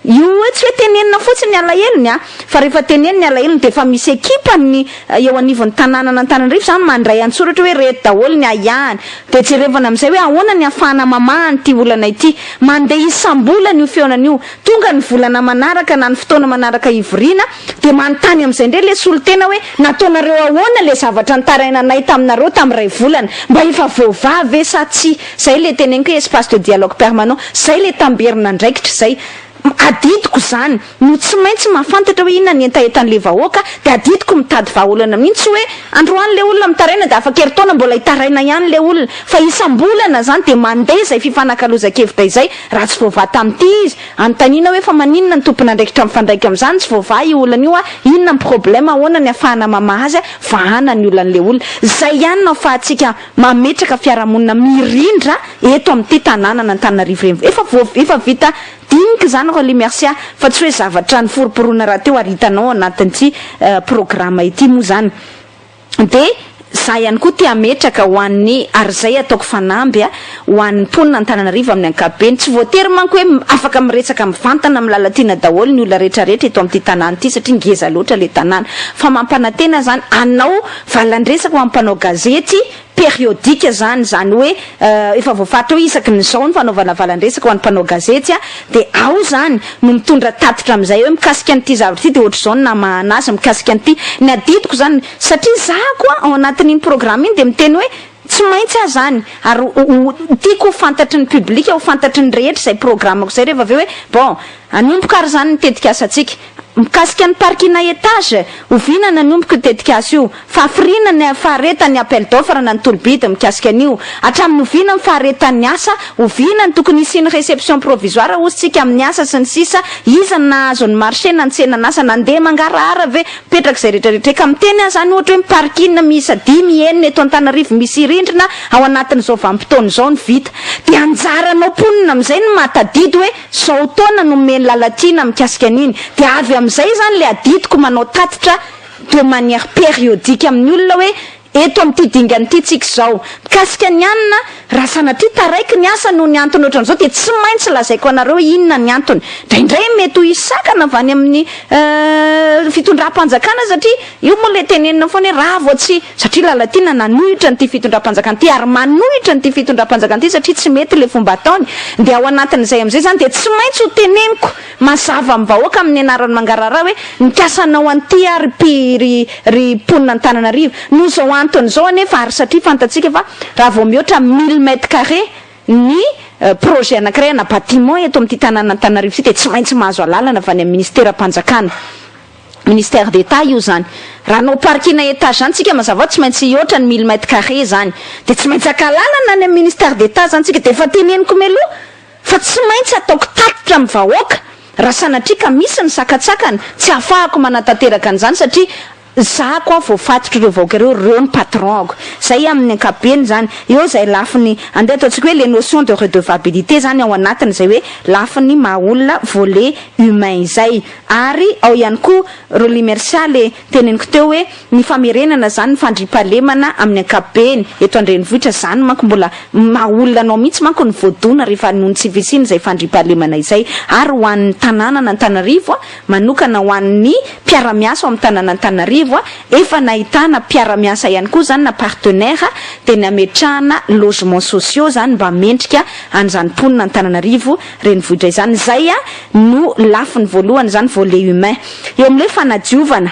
io hoe tsy hoe tenenina fotsiny ny alahelony an, fa rehefa teneniny ny alahelony dia efa misy ekipa ny eo anivon'ny tanànan'Antananarivo izany mandray an-tsoratra hoe ireto daholo ny ahiahiny. Dia jerevana amin'izay hoe ahoana ny ahafahana mamaha an'ity olana ity. Mandeha isam-bolana io fihaonana io. Tonga ny volana manaraka na ny fotoana manaraka hivoriana dia manontany amin'izay indray ilay solontena hoe nataonareo ahoana ilay zavatra nitarainanay taminareo tamin'ny iray volana? Mba efa voavaha ve sa tsia? Izay ilay teneniko hoe espace de dialogue permanent, izay ilay tamberin'andraikitra izay. Adidiko izany no tsy maintsy mahafantatra hoe inona ny hetahetan'ilay vahoaka dia adidiko mitady vahaolana mihitsy, tsy hoe androany ilay olona mitaraina dia afaka herintaona mbola hitaraina ihany ilay olona fa isam-bolana izany dia mandeha izay fifanakalozan-kevitra izay raha tsy voavaha tamin'ity izy, anontaniana hoe fa maninona ny tompon'andraikitra mifandraika amin'izany tsy voavaha io olana io a, inona ny problème, ahoana ny ahafahana mamaha azy a, vahana ny olan'ilay olona. Izay ihany no ahafahantsika mametraka fiarahamonina mirindra eto amin'ity tanànan'Antananarivo renivohitra. Efa voa, efa vita dinika izany Rolly Mercia fa tsy hoe zavatra niforoporona rahateo ary hitanao ao anatin'ity programa ity moa izany. Dia za ihany koa te hametraka ho an'ny, ary izay ataoko fanamby ho an'ny mponina Antananarivo amin'ny ankapobeny, tsy voatery manko hoe afaka miresaka mivantana amin'ny Lalatiana daholo ny olona rehetrarehetra eto amin'ity tanàna ity satria ngeza loatra ilay tanàna, fa mampanantena izany anao valan-dresaka ho an'ny mpanao gazety periodique zany, izany hoe efa voafaritra hoe isaky ny izao ny fanaovana valan-dresaka ho an'ny mpanao gazety dia ao izany no mitondra tatitra amin'izay hoe mikasika an'ity zavatra ity dia ohatr'izao ny namahana azy mikasika an'ity, ny adidiko izany satria za koa ao anatin'iny programme iny dia miteny hoe tsy maintsy aho izany ary ho tiako ho fantatry ny public, ho fantatry ny rehetra izay programme-ko izay rehefa avy eo hoe bon hanomboka ary izany ny tetikasantsika. Mikasika ny parking étage, oviana nanomboka io tetikasa io? Fahafiriana ny faharetan'ny appel d'offre na ny tolo-bidy mikasika an'io? Hatramin'ny oviana ny faharetan'ny asa? Oviana no tokony hisian'ny réception provisoire hozy tsika amin'ny asa sy ny sisa Iza no nahazo ny marché na ny tsenan'asa? Nandeha mangarahara ve? Mipetraka izay rehetra rehetra. Ka miteny aho izany ohatra hoe ny parking miisa dimy, enina eto Antananarivo misy rindrina ao anatin'izao vanim-potoana izao no vita. Dia anjaranao mponina amin'izay no mahatadidy hoe Zao taona no omeny Lalatiana mikasika an'iny dia avy amin'izay izany ilay adidiko manao tatitra de manière périodique amin'ny olona hoe eto amin'ity dingana ity tsika izao. Mikasika ny anona, raha sanatria taraiky ny asa noho ny antony ohatran'izao dia tsy maintsy lazaiko anareo hoe inona ny antony. Indraindray mety ho hisy sakana avy any amin'ny fitondram-panjakana satria io moa ilay tenenina foana hoe raha vao tsy Satria Lalatiana nanohitra an'ity fitondram-panjakana ity ary manohitra an'ity fitondram-panjakana ity satria tsy mety ilay fomba ataony, dia ao anatin'izay amin'izay izany dia tsy maintsy ho teneniko mazava amin'ny vahoaka amin'ny anaran'i Mangaraharaha hoe nikasa hanao an'ity aho ry mpi ry ry mponina Antananarivo. Noho izao antony izao anefa ary satria fantatsika fa raha vao mihoatra mille mètres carrés ny projet anankiray ana bâtiment eto amin'ity tanànan'Antananarivo ity dia tsy maintsy mahazo alalana avy any amin'ny ministeram-panjakana. Ministère d'Etat io zany. Raha hanao parking étage zany tsika mazava tsy maintsy hihoatra ny mille mètres carrés zany. Dia tsy maintsy haka alalana any amin'ny ministère d'Etat zany tsika. Dia efa teneniko mialoha fa tsy maintsy ataoko tatitra amin'ny vahoaka raha sanatria ka misy ny sakantsakana tsy ahafahako manatanteraka an'izany satria za koa voafatotr'ireo vahoaka ireo, ireo ny patron-ako. Zay amin'ny ankapobeny zany. Eo izay lafiny, andeha ataontsika hoe les notions de redevabilité zany ao anatin'izay hoe lafiny maha olona volet humain izay. Ary ao ihany koa Rolly Mercia le teneniko teo hoe ny famerenana zany ny fandriampahalemana amin'ny ankapobeny eto an-drenivohitra zany manko mbola maha olona anao mihitsy manko ny voadona rehefa noho ny tsy fisiana izay fandriampahalemana izay ary ho an'ny tanànan'Antananarivo manokana ho an'ny mpiara-miasa ao amin'ny tanàn'Antananarivo efa nahitana mpiara-miasa ihany koa zany na partenaire dia ny hametrahana logements sociaux zany mba mendrika an'izany mponina Antananarivo renivohitra izany. Izay no lafiny voalohany izany, volet humain. Eo amin'ilay fanadiovana,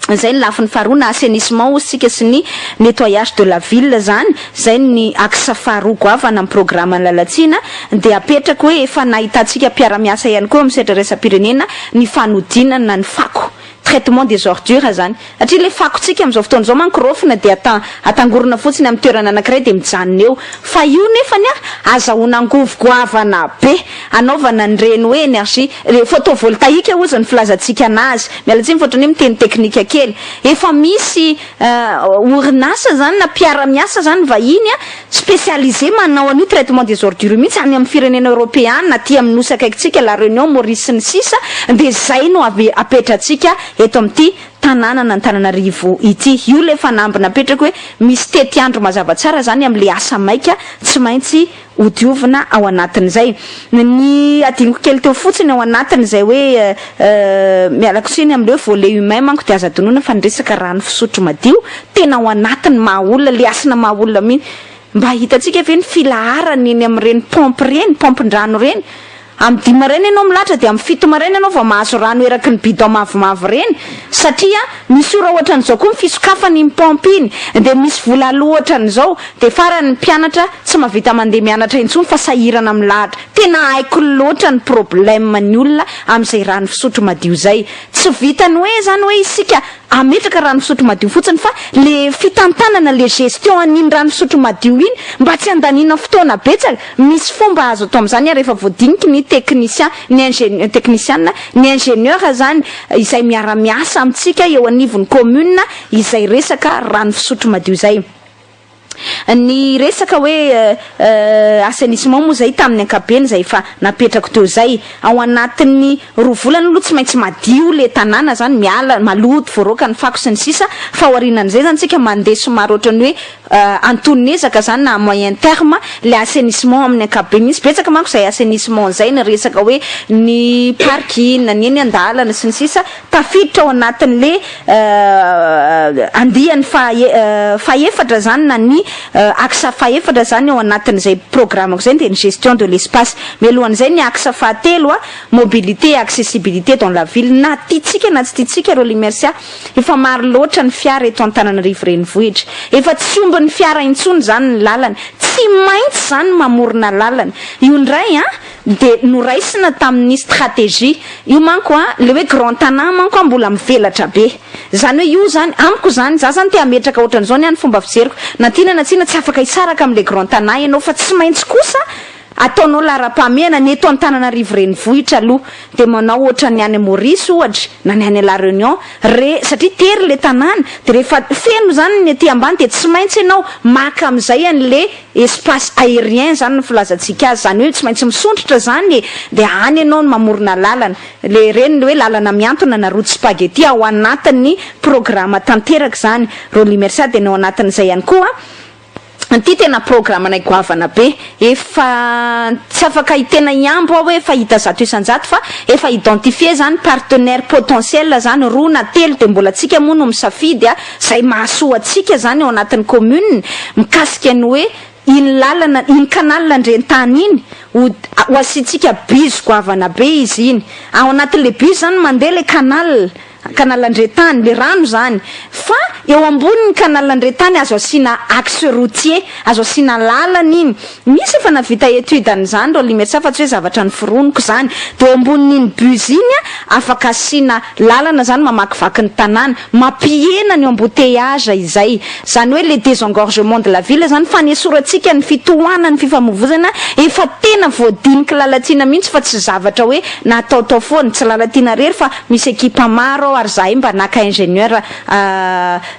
izay ny lafiny faharoa na assainissement hozy tsika sy ny nettoyage de la ville izany, izay ny axe faharoa goavana amin'ny programan'ny Lalatsiana, dia apetrako hoe efa nahitantsika mpiara-miasa ihany koa eo amin'ny sehatra iraisam-pirenena ny fanodinana ny fako. Traitement des ordures zany. Satria le fakontsika amin'izao fotoana izao manko raofina dia ata atangorona fotsiny amin'ny toerana anankiray dia mijanona eo. Fa io nefany a, azahoana angovo goavana be anaovana an'ireny hoe énergie le photovoltaïque hozy ny filazantsika anazy. Miala tsiny fa ohatran'ny hoe miteny teknika kely. Efa misy orinasa zany na mpiara-miasa zany vahiny a, spécialisé manao an'io traitement des ordures io mihitsy any amin'ny firenena eoropeana, aty amin'ny nosy akaikintsika, La Réunion, Maurice sy ny sisa, dia zay no ave apetratsika eto amin'ity tanànan'Antananarivo ity. Io le fanamby napetrako hoe misy tetiandro mazava tsara zany amin'le asa maika tsy maintsy hodiovina ao anatin'izay. Ny adinoko kely teo fotsiny ao anatin'izay hoe mialako tsiny amin'ilay hoe volet humain manko dia aza adinoina fa ny resaka rano fisotro madio tena ao anatin'ny maha olona, le hasina maha olona mihitsy. Mba hitantsika ve ny filaharana eny amin'ireny paompy ireny, paompin-drano ireny? Amin'ny dimy maraina ianao milahatra dia amin'ny fito maraina ianao vao mahazo rano eraky ny bidon mavomavo ireny satria misy ora ohatran'izao koa ny fisokafana iny paompy iny dia misy vola aloa ohatran'izao dia farany ny mpianatra tsy mahavita mandeha mianatra intsony fa sahirana milahatra. Tena haiko loatra ny problème ny olona amin'izay rano fisotro madio izay. Tsy vitan'ny hoe izany hoe isika Ametraka rano fisotro madio fotsiny fa le fitantanana le gestion an'iny rano fisotro madio iny mba tsy handaniana fotoana betsaka, misy fomba azo atao amin'izany ary efa voadiniky ny technicien ny ingénieur teknisiana ny ingénieur zany izay miara-miasa amintsika eo anivon'ny commune izay resaka rano fisotro madio izay. Ny resaka hoe assainissement moa izay tamin'ny ankapobeny izay efa napetrako teo izay. Ao anatin'ny roa volana aloha tsy maintsy madio le tanàna zany, miala, maloto, voaroaka ny fako sy ny sisa fa aorianan'izay zany tsika mandeha somary ohatran'ny hoe antonon'ezaka zany na à moyen terme le assainissement amin'ny ankapobeny mihitsy. Betsaka manko izay assainissement izay ny resaka hoe ny parking, ny eny an-dalana sy ny sisa Tafiditra ao anatin'le andiany fahefatra izany na ny axe fahefatra izany ao anatin'izay programako izay dia ny gestion de l'espace. Mialohan'izay ny axe fahatelo, mobilité et accessibilité dans la ville. Na tiantsika na tsy tiantsika Rolly Mercia, efa maro loatra ny fiara eto Antananarivo renivohitra. Efa tsy ombin'ny fiara intsony izany ny lalana. Tsy maintsy izany mamorona lalana. Io indray an! Dia noraisina tamin'ny stratégie. Io manko an, le hoe grand Tana manko an mbola mivelatra be. Zany hoe io zany, amiko zany, za zany te hametraka ohatran'izao ny ahy ny fomba fijeriko, na tiana na tsia tsy afaka hisaraka amin'le grand Tana ianao fa tsy maintsy kosa ataonao laharam-pahamehana ny eto Antananarivo renivohitra aloha. Dia manao ohatran'ny any Maurice ohatra, na ny any La Réunion, re, satria tery le tanàna, dia rehefa feno zany ny aty ambany dia tsy maintsy ianao maka amin'izay an'le Espace aérien zany no filazantsika azy, zany hoe tsy maintsy misondrotra zany e, dia any ianao no mamorona lalana, le ireny le hoe lalana mihantona na route spaghetti ao anatin'ny programa tanteraka izany, Rolly Mercia dia ny ao anatin'izay ihany koa, ity tena programanay goavana be, efa tsy afaka hitena hihambo aho hoe efa hita 100% fa efa identifier zany partenaire potentiel zany roa na telo dia mbola tsika moa no misafidy a, Izay mahasoa antsika izany ao anatin'ny commune mikasika ny hoe iny lalana, iny canal Andrentany iny, ho ho asiantsika bus goavana be izy iny. Ao anatin'ilay bus izany mandeha ilay canal, canal Andrentany, ilay rano izany. Fa eo ambonin'ny canal Andrentany azo asiana axe routier, azo asiana lalana iny. Misy efa nahavita étude an'izany Rolly Mercia fa tsy hoe zavatra noforoniko izany. Dia eo ambonin'iny bus iny afaka asiana lalana izany mamakivaky ny tanàna. Mampihena ny embouteillage izay. Izany hoe le désengorgement de la ville izany, fanesorantsika ny fitohanan'ny fifamoivozana efa tena voadiniky Lalatiana mihitsy fa tsy zavatra hoe nataotao foana. Tsy Lalatiana irery fa misy ekipa maro ao ary izahay mba naka ingénieur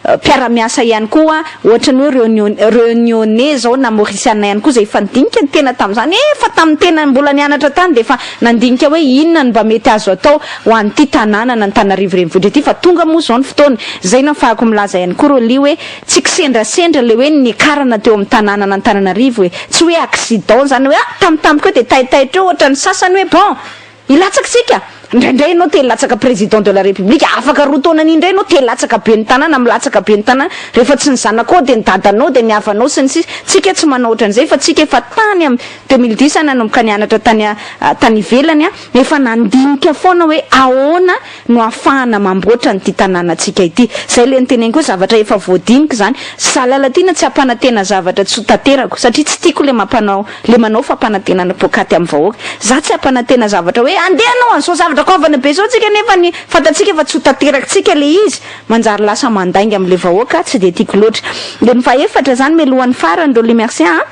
mpiara-miasa ihany koa ohatra ny hoe Reunion Reunionnais izao na Mauriciana ihany koa izay efa nidinika ny tena tamin'izany, efa tamin'ny tena mbola nianatra tany dia efa nandinika hoe inona no mba mety azo atao ho an'ity tanànan'Antananarivo renivohitra ity fa tonga moa izao ny fotoana. Izay no afahako milaza ihany koa Rolly hoe tsy kisendrasendra ilay hoe niakarana teo amin'ny tanànan'Antananarivo e! Tsy hoe accident izany hoe ah! Tampotampoka eo dia taitaitra eo ohatra ny sasany hoe bon! Hilatsaka isika! Indraindray ianao te hilatsaka président de la république, afaka roa taona any indray ianao te hilatsaka ben'ny tanàna, milatsaka ben'ny tanàna, rehefa tsy ny zanakao dia ny dadanao dia ny havanao sy ny sisa, tsika tsy manao ohatran'izay fa tsika efa tany amin'ny 2010 aho nanomboka nianatra tany tany ivelany aho, efa nandinika foana hoe ahoana no ahafahana mamboatra an'ity tanànantsika ity. Izay ilay noteneniko hoe zavatra efa voadinika izany. Za Lalatiana tsy hampanantena zavatra tsy ho tanterako satria tsy tiako ilay mampanao le manao fampanantenana poakaty amin'ny vahoaka. Za tsy hampanantena zavatra hoe andeha hanao an'izao zavatra. zavatra goavana be zao tsika nefa ny fantatsika fa tsy ho tanterakitsika le izy, manjary lasa mandainga am'le vahoaka, tsy de tiako loatra. De ny faefatra zany, mialohan'ny farany, Rolly Mercia a,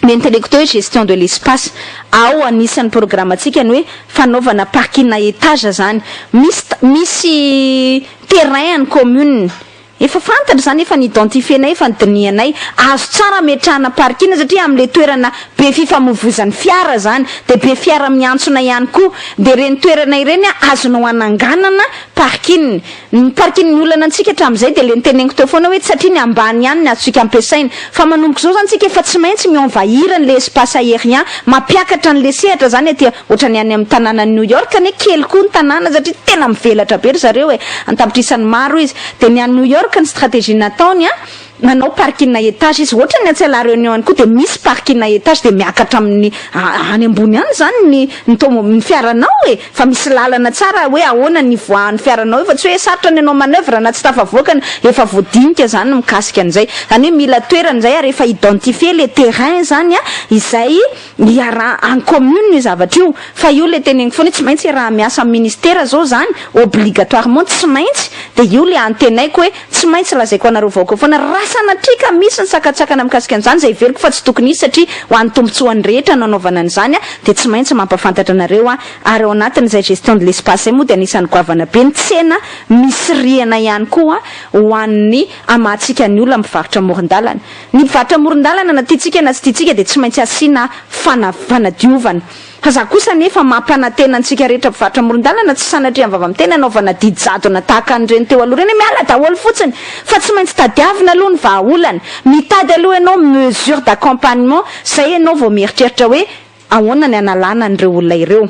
le niteneko teo hoe gestion de l'espace. Ao anisan'ny programme atsika ny hoe fanaovana parking étage zany. Misy terrain any commune efa fantatra zany, efa nidentifie-nay, efa nidinianay, azo tsara ametrahana parking, satria am'le toerana be fifamoivozan'ny fiara zany, de be fiara miantsona ihany koa, de reny toerana ireny a azonao ananganana parking. Ny parking, ny olana antsika hatramin'izay de le niteneniko teo foana hoe satria ny ambany ihany ny azontsika ampiasaina, fa manomboka zao zany tsika efa tsy maintsy mi-envahir an'le espace aérien, mampiakatra an'le sehatra zany aty, ohatrany any amin'ny tanànan'i New York. Ane kely koa ny tanàna satria tena mivelatra be ry zareo e, antapitrisany maro izy. De ny any New York, ny stratégie nataony a, manao parking étage izy, ohatra ny atsy La Réunion any koa de misy parking étage, de miakatra amin'ny any ambony any zany ny tomo ny fiaranao e, fa misy lalana tsara hoe ahoana ny voahan'ny fiaranao io, fa tsy hoe sarotra ny anao manœuvre na tsy tafavoakana. Efa voadinika zany mikasika an'izay zany hoe mila toerana zay, ary efa identifier le terrain zany a, izay iara en commune io zavatra io. Fa io le teneniko foana hoe tsy maintsy raha miasa amin'ny ministère zao zany, obligatoirement tsy maintsy. De io le antenaiko hoe tsy maintsy lazaiko anareo vahoaka foana, raha sanatria ka misy ny sakatsakana mikasika an'izany, zay heveriko fa tsy tokony hisy satria ho an'ny tombontsoan'ny rehetra nanaovana an'izany a, de tsy maintsy mampafantatra anareo a. Ary ao anatin'izay gestion de l'espace zay moa de anisan'ny goavana be ny tsena misy rihana ihany koa ho an'ny amatsika ny olona mivarotra moron-dalana. Ny mivarotra moron-dalana, na tiatsika na tsy tiatsika, de tsy maintsy asiana fanadiovana. Fa za kosa nefa mampanantena antsika rehetra mpivarotra moron-dalana, tsy sanatria vava miteny anaovana didijadona tahaka an'ireny teo aloha reny hoe miala daholo fotsiny, fa tsy maintsy tadiavina aloha ny vahaolana, mitady aloha ianao mesure d'accompagnement zay ianao vao mieritreritra hoe ahoana ny analana an'ireo olona ireo.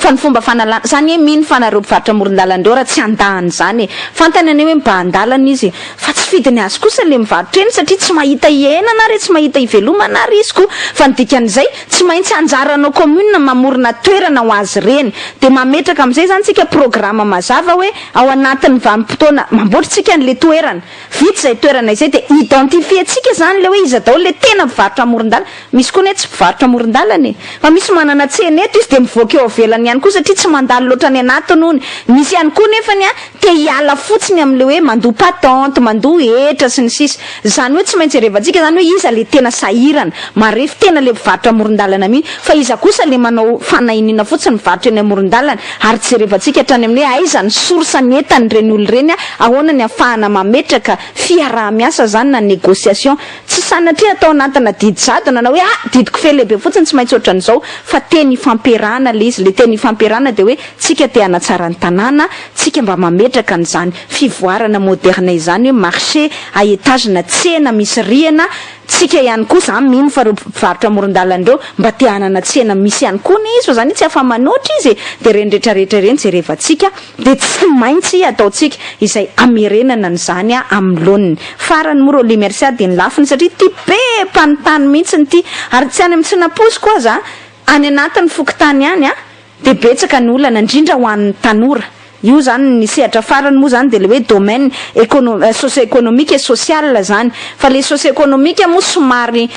Fa ny fomba fanalana zany hoe mino fa nareo mpivarotra moron-dalana ireo raha tsy andahany zany e, fantany ane hoe mibahan-dalana izy, fa tsy fidiny azy kosa le mivarotra eny, satria tsy mahita iainana ary tsy mahita ivelomana ary izy koa. Fa ny dikan'izay, tsy maintsy anjaranao commune mamorona toerana ho azy ireny, de mametraka am'izay zany tsika programme mazava hoe ao anatin'ny vanim-potoana mamboatra tsika an'le toerana. Vita izay toerana izay, de identifier-tsika zany le hoe iza daholo le tena mivarotra amoron-dalana. Misy koa ny hoe tsy mpivarotra amoron-dalana e, fa misy manana tsena eto izy, de mivoaka eo avelany ihany koa satria tsy mandalo loatra any anatiny hony. Misy ihany koa nefany a te hiala fotsiny am'le hoe mandoa patente, mandoa hetra sy ny sisa. Zany hoe tsy maintsy jerevantsika zany hoe iza le tena sahirana marefo, tena le mpivarotra amoron-dalana mihitsy, fa iza kosa le manao fanahinina fotsiny mivarotra eny amoron-dalana. Ary jerevantsika hatrany amin'ny hoe aiza ny source ny entany reny olo reny a, ahoana ny ahafahana mametraka fiaraha-miasa zany na négociation. Tsy sanatria atao anatina didy jadona na hoe ah, didiko fe lehibe fotsiny, tsy maintsy ohatran'izao, fa teny ifampiarahana le izy. Le teny ifampiarahana de hoe tsika te hanatsara ny tanàna tsika, mba mametraka an'izany fivoarana moderne izany hoe marché à étage na tsena misy rihana. Tsika ihany koa za mino fa reo mpivarotra amoron-dalana ireo mba te hanana tsena misy ihany koa ny izy, fa zany tsy afa-manoatra izy e. De reny rehetrarehetra ireny jerevantsika, de tsy maintsy ataontsika izay amerenana an'izany a amin'ny laoniny. Farany moa, Rolly Mercia, de ny lafiny, satria ty be mpanontany mihitsy ny ty, ary tsy any amin'ny tsy nampoiziko aza, any anatin'ny fokontany ihany a de betsaka ny olana, indrindra ho an'ny tanora io zany. Ny sehatra farany moa zany de le hoe domaine socio-économique et social zany. Fa le socio-économique moa somary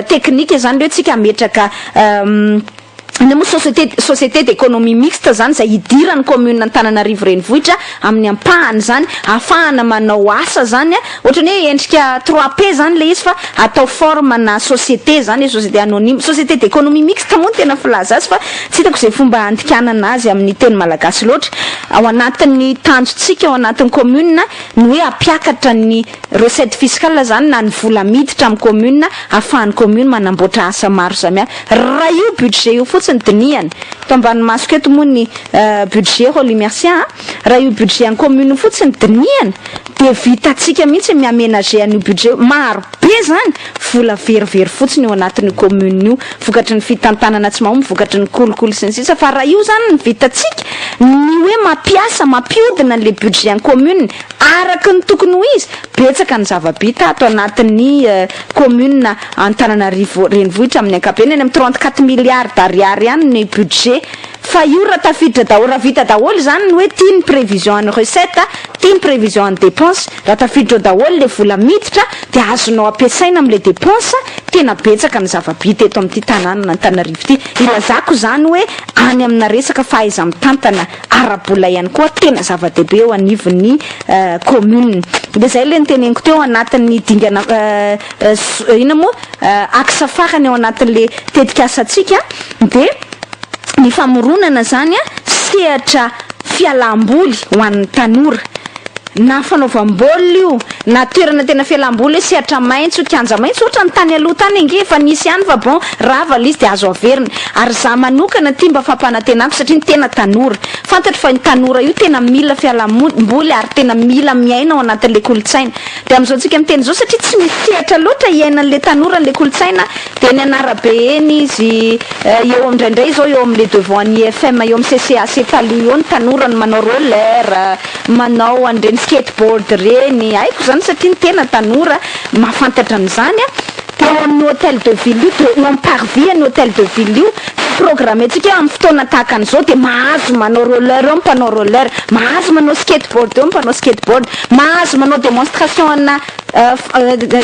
technique zany, le hoe tsika ametraka ny moa société d'économie mixte zany, zay idirany commune Antananarivo renivohitra amin'ny ampahany zany, ahafahana manao asa zany a, ohatrany hoe endrika 3P zany le izy, fa atao forme na société zany, société anonyme, société d'économie mixte moa no tena filaza azy, fa tsy hitako zay fomba andikanana azy amin'ny teny malagasy loatra. Ao anatin'ny tanjotsika ao anatin'ny commune ny hoe ampiakatra ny recette fiscale zany na ny vola miditra amin'ny commune, ahafahan'ny commune manamboatra asa maro samihafa. Raha io budget io fotsiny dinihany to ambany masoko eto moa ny budget, Rolly Mercia, raha io budget an'ny commune fotsiny dinihana, de vitatsika mihitsy mi-aménager an'io budget. Maro be zany vola verivery fotsiny eo anatin'io commune io, vokatry ny fitantanana tsy mahomby, vokatry ny kolikoly sy ny sisa. Fa raha io zany ny vitatsika, ny hoe mampiasa, mampiodina an'le budget an'ny commune araky ny tokony ho izy, betsaka ny zava-bita ato anatin'ny commune Antananarivo renivohitra. Amin'ny ankapobeny, any amin'ny 34 milliards d'ariary ihany ny budget, fa io raha tafiditra daholo, raha vita daholo zany ny hoe tia ny prévision ny recette, tia ny prévision ny dépense, raha tafiditra ao daholo le vola miditra, de azonao ampiasaina am'le dépense. Tena betsaka ny zava-bita eto amin'ity tanànan'Antananarivo ity. Ilazako izany hoe any amina resaka fahaiza-mitantana ara-bola ihany koa tena zava-dehibe eo anivon'ny commune. Dia izay ilay noteneniko teo anatin'ny dingana inona moa axe farany ao anatin'ilay tetikasantsika dia ny famoronana izany sehatra fialam-boly ho an'ny tanora. Na fanaovam-baolina io, na toerana tena fialam-boly hoe sehatra maitso, kianja maitso, ohatran'ny tany aloha tany ange efa nisy ihany fa bon, rava ilay izy dia azo averina. Ary za manokana ity mba fampanantenako satria ny tena tanora. Fantatro fa io tanora io tena mila fialam-boly ary tena mila miaina ao anatin'ilay kolontsaina. Dia amin'izao tsika miteny izao satria tsy misy sehatra loatra iainan'ilay tanora an'ilay kolontsaina dia eny an'arabe eny izy, eo indraindray izao eo amin'ilay devant an'ny IFM eo amin'ny CCAC taloha eo ny tanora no manao roller, manao an'ireny skateboard ireny, haiko izany satria ny tena tanora mahafantatra an'izany an, dia eo amin'ny hotel de ville io, dia eo amin'ny parvis an'ny hotel de ville io, programmentsika hoe amin'ny fotoana tahaka an'izao dia mahazo manao roller eo ny mpanao roller, mahazo manao skateboard eo ny mpanao skateboard, mahazo manao démonstration ana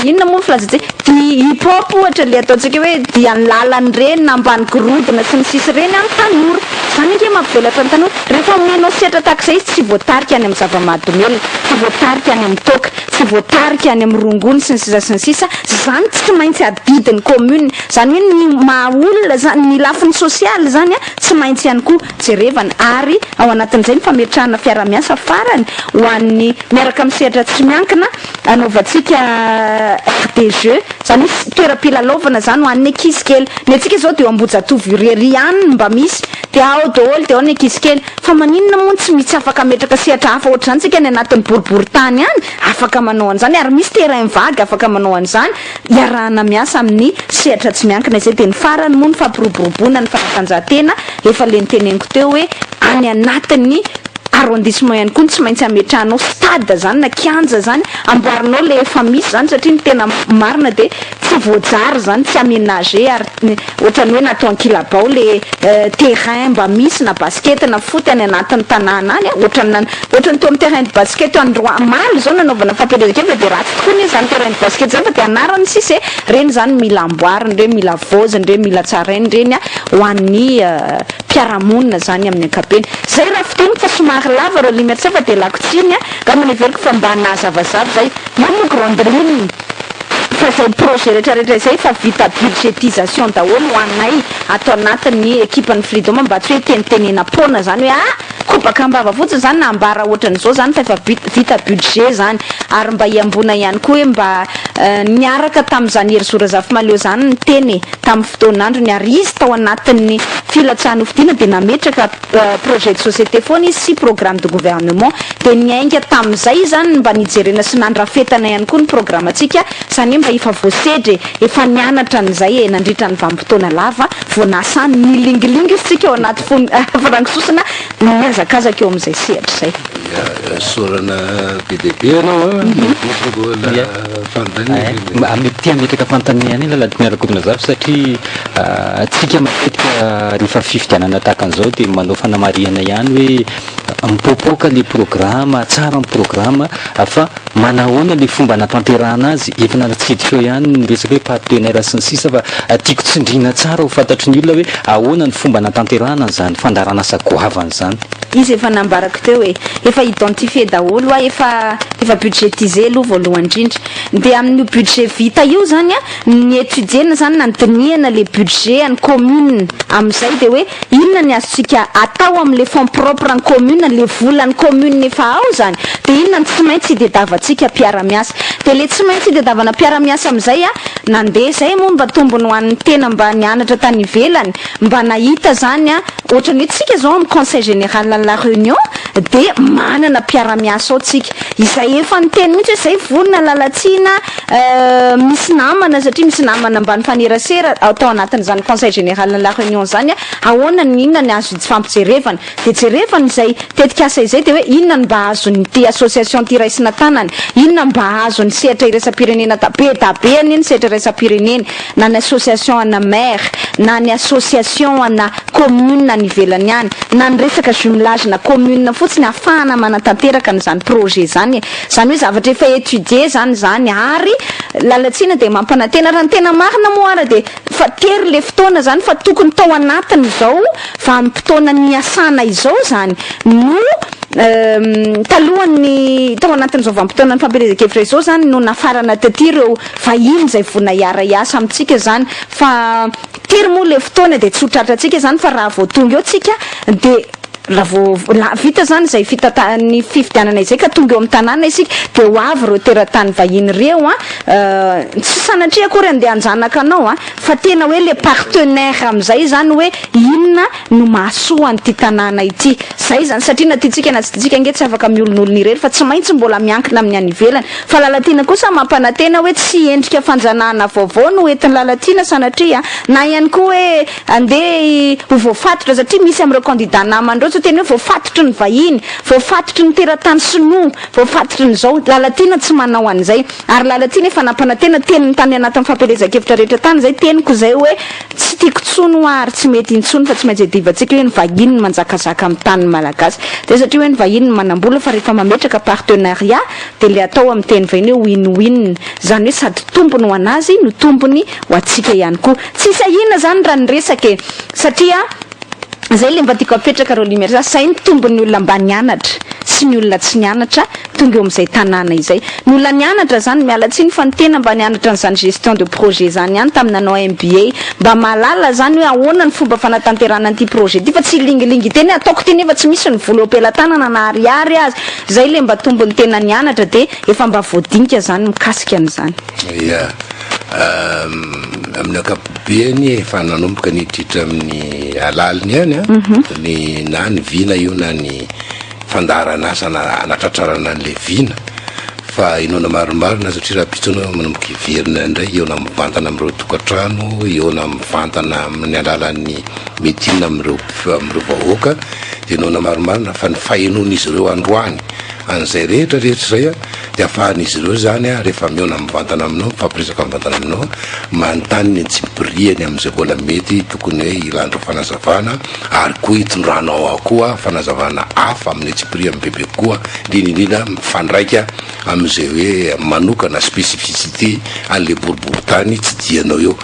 inona moa ny filazantsika, dihy hip hop ohatra ilay ataontsika hoe dian'ny lalana ireny na ambany gorodona sy ny sisa ireny an, tanora. Izany ange mampivelatra ny tanora. Rehefa omenao sehatra tahaka izay izy tsy voatarika any amin'ny zava-mahadomelina, tsy voatarika any amin'ny toaka, tsy voatarika any amin'ny rongony sy ny sisa sy ny sisa, izany tsy maintsy adidin'ny commune. Izany hoe ny maha olona izany, ny lafiny sosialy izany an, tsy maintsy ihany koa jerevana ary ao anatin'izay ny fametrahana fiarahamiasa farany ho an'ny miaraka amin'ny sehatra tsy miankina anaovantsika aire de jeux, izany hoe toeram-pilalaovana izany ho an'ny ankizy kely. Ny antsika izao dia eo Ambohijatovo irery ihany no mba misy, dia ao daholo dia ao ny ankizy kely. Fa maninona moa no tsy misy afaka hametraka sehatra hafa ohatr'izany tsika any anatin'ny boriborintany any? Afaka manao an'izany ary misy terrain vague afaka manao an'izany iarahana miasa amin'ny sehatra tsy miankina izay. Dia ny farany moa ny fampiroboroboana ny fanatanjahantena efa le noteneniko teo hoe any anatin'ny arrondissement ihany koa no tsy maintsy ametrahanao stade zany na kianja zany amboarinao le efa misy zany satria ny tena marina dia tsy voajary zany tsy aménager ary ohatran'ny hoe natao ankilabao le terrain mba misy na basket na foot any anatin'ny tanàna any ohatran'ny ohatran'ny teo amin'ny terrain de basket androa omaly zao nanaovana fampielezan-kevitra dia ratsy tokoa anie zany terrain de basket zany fa dia anarany sisa e, reny zany mila amboarina reny mila havaozina reny mila tsaraina reny ho an'ny mpiara-monina zany amin'ny ankapobeny. Zay raha fiteniko fa somary lava reo limite fa dia lako tsiny a, angamba neveriko fa mba nahazavazava zay. Io moa grande ligne fa zay projet rehetra rehetra izay efa vita budgetisation daholo ho anay ato anatin'ny ekipan'ny Freedom mba tsy hoe tenitenenam-poana zany hoe ah! kobaka am-bava fotsiny zany na ambara ohatran'izao zany fa efa vita budget zany ary mba hiamboana ihany koa hoe mba niaraka tamin'izany Herizo Razafimahaleo zany ny tena e! tamin'ny fotoan'androny ary izy tao anatin'ny filatsahany hofidiana dia nametraka projet de société foana izy sy programme de gouvernement dia niainga tamin'izay izany mba nijerena sy nandrafetana ihany koa ny programantsika izany hoe mba efa voasedra e, efa nianatra an'izay e nandritra ny vanim-potoana lava vao nasany nilingilingy izy tsika ao anaty farango sosona nihazakazaka eo amin'izay sehatra izay. Ya, isaorana be dia be ianao a, mbola fanontaniana. Mety te hametraka fanontaniana ihany Lalatiana Rakotonazafy satria tsika matetika rehefa fifidianana tahaka an'izao dia manao fanamarihana ihany hoe mipoapoaka le programa, tsara ny programa fa manahoana le fomba anatanterahana azy, efa natsidika eo ihany ny resaka hoe partenaire sy ny sisa fa tiako tsindriana tsara ho fantatry ny olona hoe ahoana ny fomba anatanterahana an'izany fandaharan'asa goavana izany. Izy efa nambarako teo e, efa identifier daholo hoa, efa efa budgetiser aloha voalohany indrindra. Dia amin'io budget vita io zany an, ny étudier-na zany na nodinihana le budget an'ny commune amin'izay dia hoe inona ny azontsika atao amin'le fonds propre an'ny commune, le volan'ny commune efa ao zany, dia inona ny tsy maintsy idedavatsika mpiara-miasa. Dia le tsy maintsy idedavana mpiara-miasa amin'izay an, nandeha izay moa mba tombony ho an'ny tena mba nianatra tany ivelany, mba nahita zany an, Ohatran'ny hoe tsika zao amin'ny conseil général an'i La Réunion dia manana mpiara-miasa ao tsika izay efa niteny mihitsy hoe zay vonona Lalatsiana misy namana satria misy namana mba nifanerasera tao anatin'izany conseil général an'i La Réunion izany ahoana ny inona ny azo ifampijerevana dia jerevana izay tetikasa izay dia hoe inona no mba azon'ity association ity raisina tanana inona mba azon'ny sehatra iraisam-pirenena ta be da be anie ny sehatra iraisam-pirenena na ny association ana maire na ny association ana commune any ivelany any na ny resaka jumelage na commune fotsiny ahafahana manatanteraka an'izany projet zany e. Zany hoe zavatra efa étudier zany zany ary Lalatiana dia mampanantena. Raha ny tena marina moa ara dia fa tery le fotoana zany fa tokony tao anatin'izao vanim-potoana niasana izao zany no talohan'ny tao anatin'izao vanim-potoanan'ny fampielezan-kevitra izao zany no nafarana taty ireo vahiny izay vonona hiara-hiasa amintsika zany fa tery moa le fotoana dia tsy ho tratrantsika zany fa raha vao tonga eo tsika dia Raha vao vita izany izay fitanta ny fifidianana izay ka tonga eo amin'ny tanàna isika dia ho avy ireo teratany vahiny ireo an, tsy sanatria akory andeha hanjanaka anao an, fa tena hoe le partenaire amin'izay izany hoe inona no mahasoa an'ity tanàna ity. Izay izany satria na tiantsika na tsy tiantsika ange tsy afaka miolonolona irery fa tsy maintsy mbola miankina amin'ny any ivelany. Fa Lalatiana kosa mampanantena hoe tsy endrika fanjanahana vaovao no entin'i Lalatiana sanatria na ihany koa hoe Andeha ho voafatotra satria misy amin'ireo kandida namany ireo tsy teny hoe voafatotry ny vahiny, voafatotry ny teratany sinoa, voafatotry ny izao. Lalatiana tsy manao an'izay. Ary Lalatiana efa nampanantena teniny tany anatin'ny fampielezan-kevitra rehetra tany izay, teniko izay hoe tsy tiako intsony hoa ary tsy mety intsony fa tsy maintsy iadivantsika hoe ny vahiny no manjakazaka amin'ny tanin'ny Malagasy. Izay satria hoe ny vahiny no manam-bola fa rehefa mametraka partenariat dia ilay atao amin'ny teny vahiny hoe win-win. Izany hoe sady tombony ho an'azy no tombony ho antsika ihany koa. Tsisy ahiana zany raha ny resaka e! Satria zay le mba tiako apetraka Rolly Mercia, zay ny tombon'ny olona mba nianatra sy ny olona tsy nianatra tonga eo amin'izay tanàna izay. Ny olona nianatra zany, miala tsiny fa ny tena mba nianatra an'izany gestion de projet zany ihany tamin'ny nanao MBA, mba mahalala zany hoe ahoana ny fomba fanatanterahana an'ity projet ity fa tsy hilingilingy teny hoe ataoko ity nefa tsy misy ny vola eo am-pelatanana na ariary aza. Zay le mba tombon'ny tena nianatra dia efa mba voadinika zany mikasika an'izany. Ya. Amin'ny ankapobeny efa nanomboka niditra amin'ny alaliny ihany an, ny na ny vina io na ny fandaharan'asa hanatratrarana an'ilay vina fa inoana marimarina satria rahampitso ianao manomboka hiverina indray hihaona mivantana amin'ireo tokantrano, hihaona mivantana amin'ny alalan'ny meeting amin'ireo amin'ireo vahoaka dia inoana marimarina fa ny fahenoan'izy ireo androany an'izay rehetra rehetra izay an dia afahan'izy ireo izany an rehefa mihaona mivantana aminao, mifampiresaka mivantana aminao, manontany ny antsipiriany amin'izay mbola mety tokony hoe ilan'ireo fanazavana ary koa hitondranao koa fanazavana hafa amin'ny antsipiriany bebe kokoa, indrindra indrindra mifandraika amin'izay hoe manokana, spécificité, an'ilay boriborintany tsidihanao eo.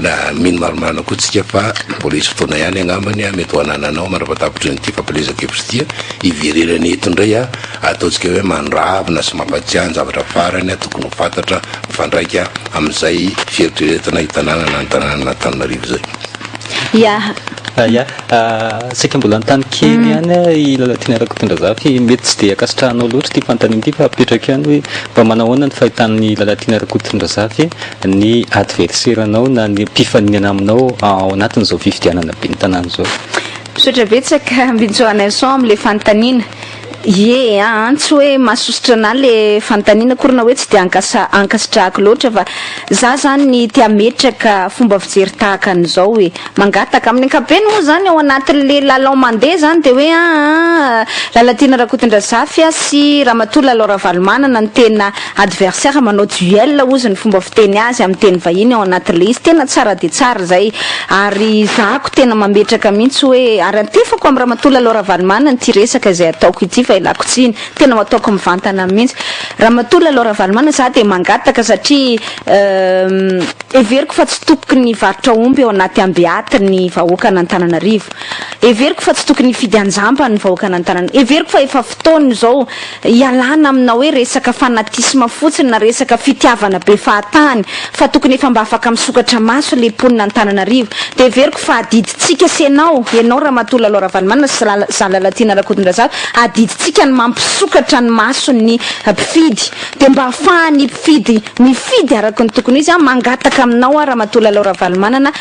Na mino marimarina koa tsika fa mbola hisy fotoana ihany angambany mety ho anananao mandra-patapitry an'ity fampielezan-kevitra ity hiverenana eto indray ataontsika hoe mandravina sy mampatsiahy ny zavatra farany tokony ho fantatra mifandraika amin'izay fieritreretana io tanàna na ny tanànan'Antananarivo izay. Ya. Ya, saika mbola hanontany kely ihany aho i Lalatiana Rakotondrazafy, mety tsy dia ankasitrahanao loatra ity fanontaniana ity fa apetrako ihany hoe mba manahoana ny fahitan'i Lalatiana Rakotondrazafy ny adversaire-nao na ny mpifaninana aminao ao anatin'izao fifidianana ben'ny tanàna izao? Misaotra betsaka Mbinjo Anainson amin'ilay fanontaniana. Ie an, tsy hoe mahasosotra anah le fanontaniana akory na hoe tsy dia ankasa ankasitrahako loatra fa za zany te hametraka fomba fijery tahaka an'izao e, mangataka, amin'ny ankapobeny moa zany ao anatin'le lalao mandeha zany de hoe aa Lalatiana Rakotondrazafy a sy Ramatoa Lalao Ravalomanana no tena adversaire manao duel hozy ny fomba fiteny azy amin'ny teny vahiny ao anatin'le izy, tena tsara dia tsara izay ary zahako tena mametraka mihitsy hoe ary antefako amin'i Ramatoa Lalao Ravalomanana ity resaka izay ataoko ity fa ialako tsiny, tena ho ataoko mivantana mihitsy Ramatoa Lalao Ravalomanana za dia mangataka satria heveriko fa tsy tokony hivarotra omby ao anaty ambiaty ny vahoakan'Antananarivo, heveriko fa tsy tokony hifidy anjambany ny vahoakan'Antananarivo, heveriko fa efa fotoana izao Ialana amina hoe resaka fanatisme fotsiny na resaka fitiavana be fahatany fa tokony efa mba afaka misokatra maso le mponina Antananarivo. Dia heveriko fa adidintsika sy ianao, ianao Ramatoa Lalao Ravalomanana sy za Lalatiana Rakotondrazafy, adidintsika ny mampisokatra ny mason'ny mpifidy. Dia mba ahafahan'ny mpifidy mifidy araka ny tokony ho izy. Mangataka aminao aho Ramatoa Lalao Ravalomanana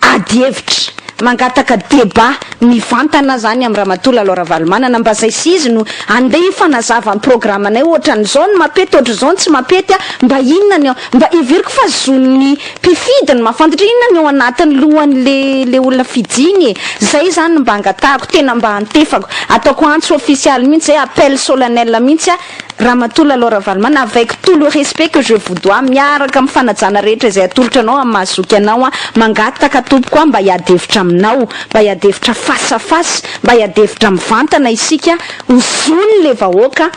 ady hevitra. Mangataka débat mivantana zany am Ramatoa Lalao Ravalomanana mba zay sy izy no andeha hifanazava am programanay ohatran'izao ny mapety ohatr'izao ny tsy mapety a mba inona ny ao mba heveriko fa zon'ny mpifidy ny mahafantatra inona ny ao anatin'ny lohan'le le olona fidiny e zay zany no mba angatahako tena mba antefako ataoko antso ofisialy mihitsy zay appel solennel mihitsy a. Ramatoa Lalao Ravalomanana, avec tout le respect que je vous dois, miaraka amin'ny fanajana rehetra izay atolotra anao amin'ny maha zoky anao aho, mangataka tompoko aho mba hiady hevitra aminao, mba hiady hevitra face à face, mba hiady hevitra mivantana isika, ho zon'ilay vahoaka,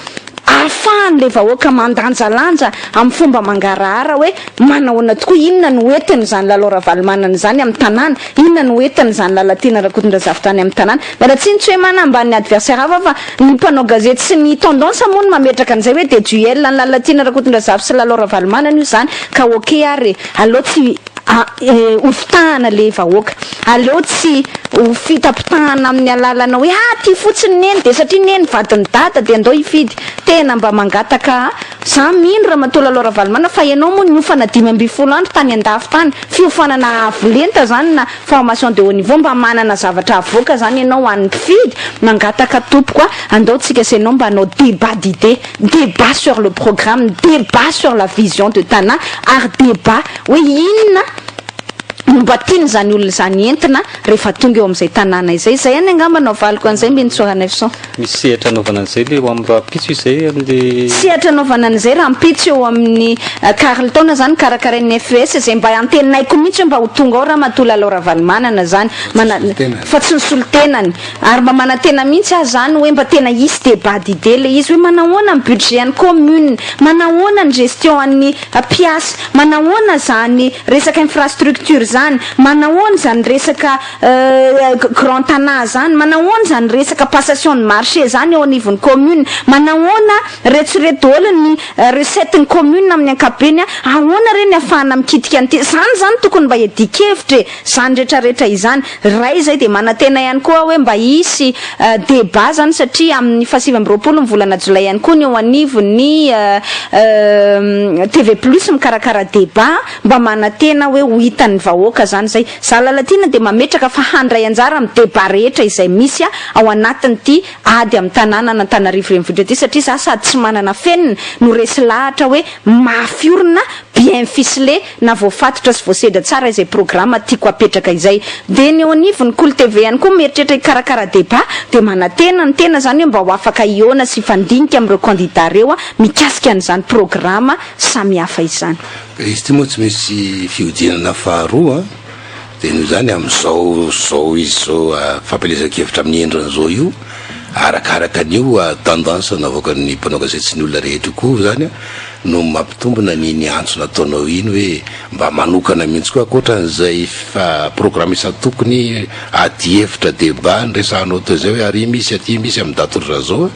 ahafahan'ilay vahoaka mandanjalanja amin'ny fomba mangarahara hoe manahoana tokoa, inona no entin'izany Lalao Ravalomanana izany amin'ny tanàna, inona no entin'izany Lalatiana Rakotondrazafy izany amin'ny tanàna. Miala tsiny tsy hoe manambany ny adversaire hafa fa ny mpanao gazety sy ny tendance moa no mametraka an'izay hoe dia duel an'i Lalatiana Rakotondrazafy sy Lalao Ravalomanana io izany ka ok ary e, aleo tsy hofitahana le vahoaka, aleo tsy ho fitapitahana amin'ny alalana hoe ah ty fotsiny neny dia satria neny vadin'i dada dia andao hifidy, tena mba mangataka za mino Ramatoa Lalao Ravalomanana fa ianao moa niofana 15 andro tany andafy tany, fiofanana avo lenta zany na formation de haut niveau, mba manana zavatra avoaka zany ianao ho an'ny mpifidy, mangataka tompoko a, andao tsika sy ianao mba hanao débat d'idées, débat sur le programme, débat sur la vision de Tana ary débat hoe inona no mba tian'izany olona izany entina rehefa tonga eo amin'izay tanàna izay. Izay ihany angamba no avaliko an'izay Mbinintsoa Ranaivoson. Misy sehatra anaovana an'izay le ho amin'ny rahampitso izay amin'le. Sehatra anaovana an'izay rahampitso eo amin'ny Carlton izany karakarain'ny FES izay mba antenaiko mihitsy hoe mba ho tonga ao Ramatoa Lalao Ravalomanana izany mana fa tsy ny solontenany ary mba manantena mihitsy aho izany hoe mba tena hisy débat d'idées le izy hoe manahoana ny budget an'ny commune, manahoana ny gestion an'ny mpiasa, manahoana izany resaka infrastructure izany, manahoana izany resaka grand Tana zany, manahoana izany resaka passation de marché zany eo anivon'ny commune, manahoana retso re daholo ny recette ny commune amin'ny ankapobeny, ahoana re ny ahafahana mikitika an'ity, zany zany tokony mba hiadian-kevitra e, zany rehetra rehetra izany, ray zay dia manantena ihany koa aho hoe mba hisy débat zany satria amin'ny faha 29 ny volana jolay ihany koa ny eo anivon'ny TV plus mikarakara débat, mba manantena hoe ho hitan'ny vahoaka zany zay. Za Lalatiana dia mametraka fa handray anjara amin'ny débat rehetra izay misy ao anatin'ity ady amin'ny tanànan'Antananarivo renivohitra ity satria za sady tsy manana afenina no resy lahatra hoe mafy orina, bien ficelé na voafatotra sy voasedra tsara izay programa tiako apetraka izay. Dia ny eo anivon'ny Kolo TV ihany koa mieritreritra hikarakara débat dia manantena ny tena zany hoe mba ho afaka hihaona sy hifandinika amin'ireo candidats ireo mikasika an'izany programa samihafa izany. Izy ity moa tsy misy fihodinana faharoa dia noho izany amin'izao izao izy izao fampielezan-kevitra amin'ny endriny izao io, arakaraka an'io tendance navoakan'ny mpanao gazety sy ny olona rehetra io koa izany no mampitombina an'iny antso nataonao iny hoe mba manokana mihitsy koa ankoatran'izay programme isan-tokony, adihevitra, débat niresahanao teo izay hoe ary misy aty misy amin'ny daty ohatran'izao.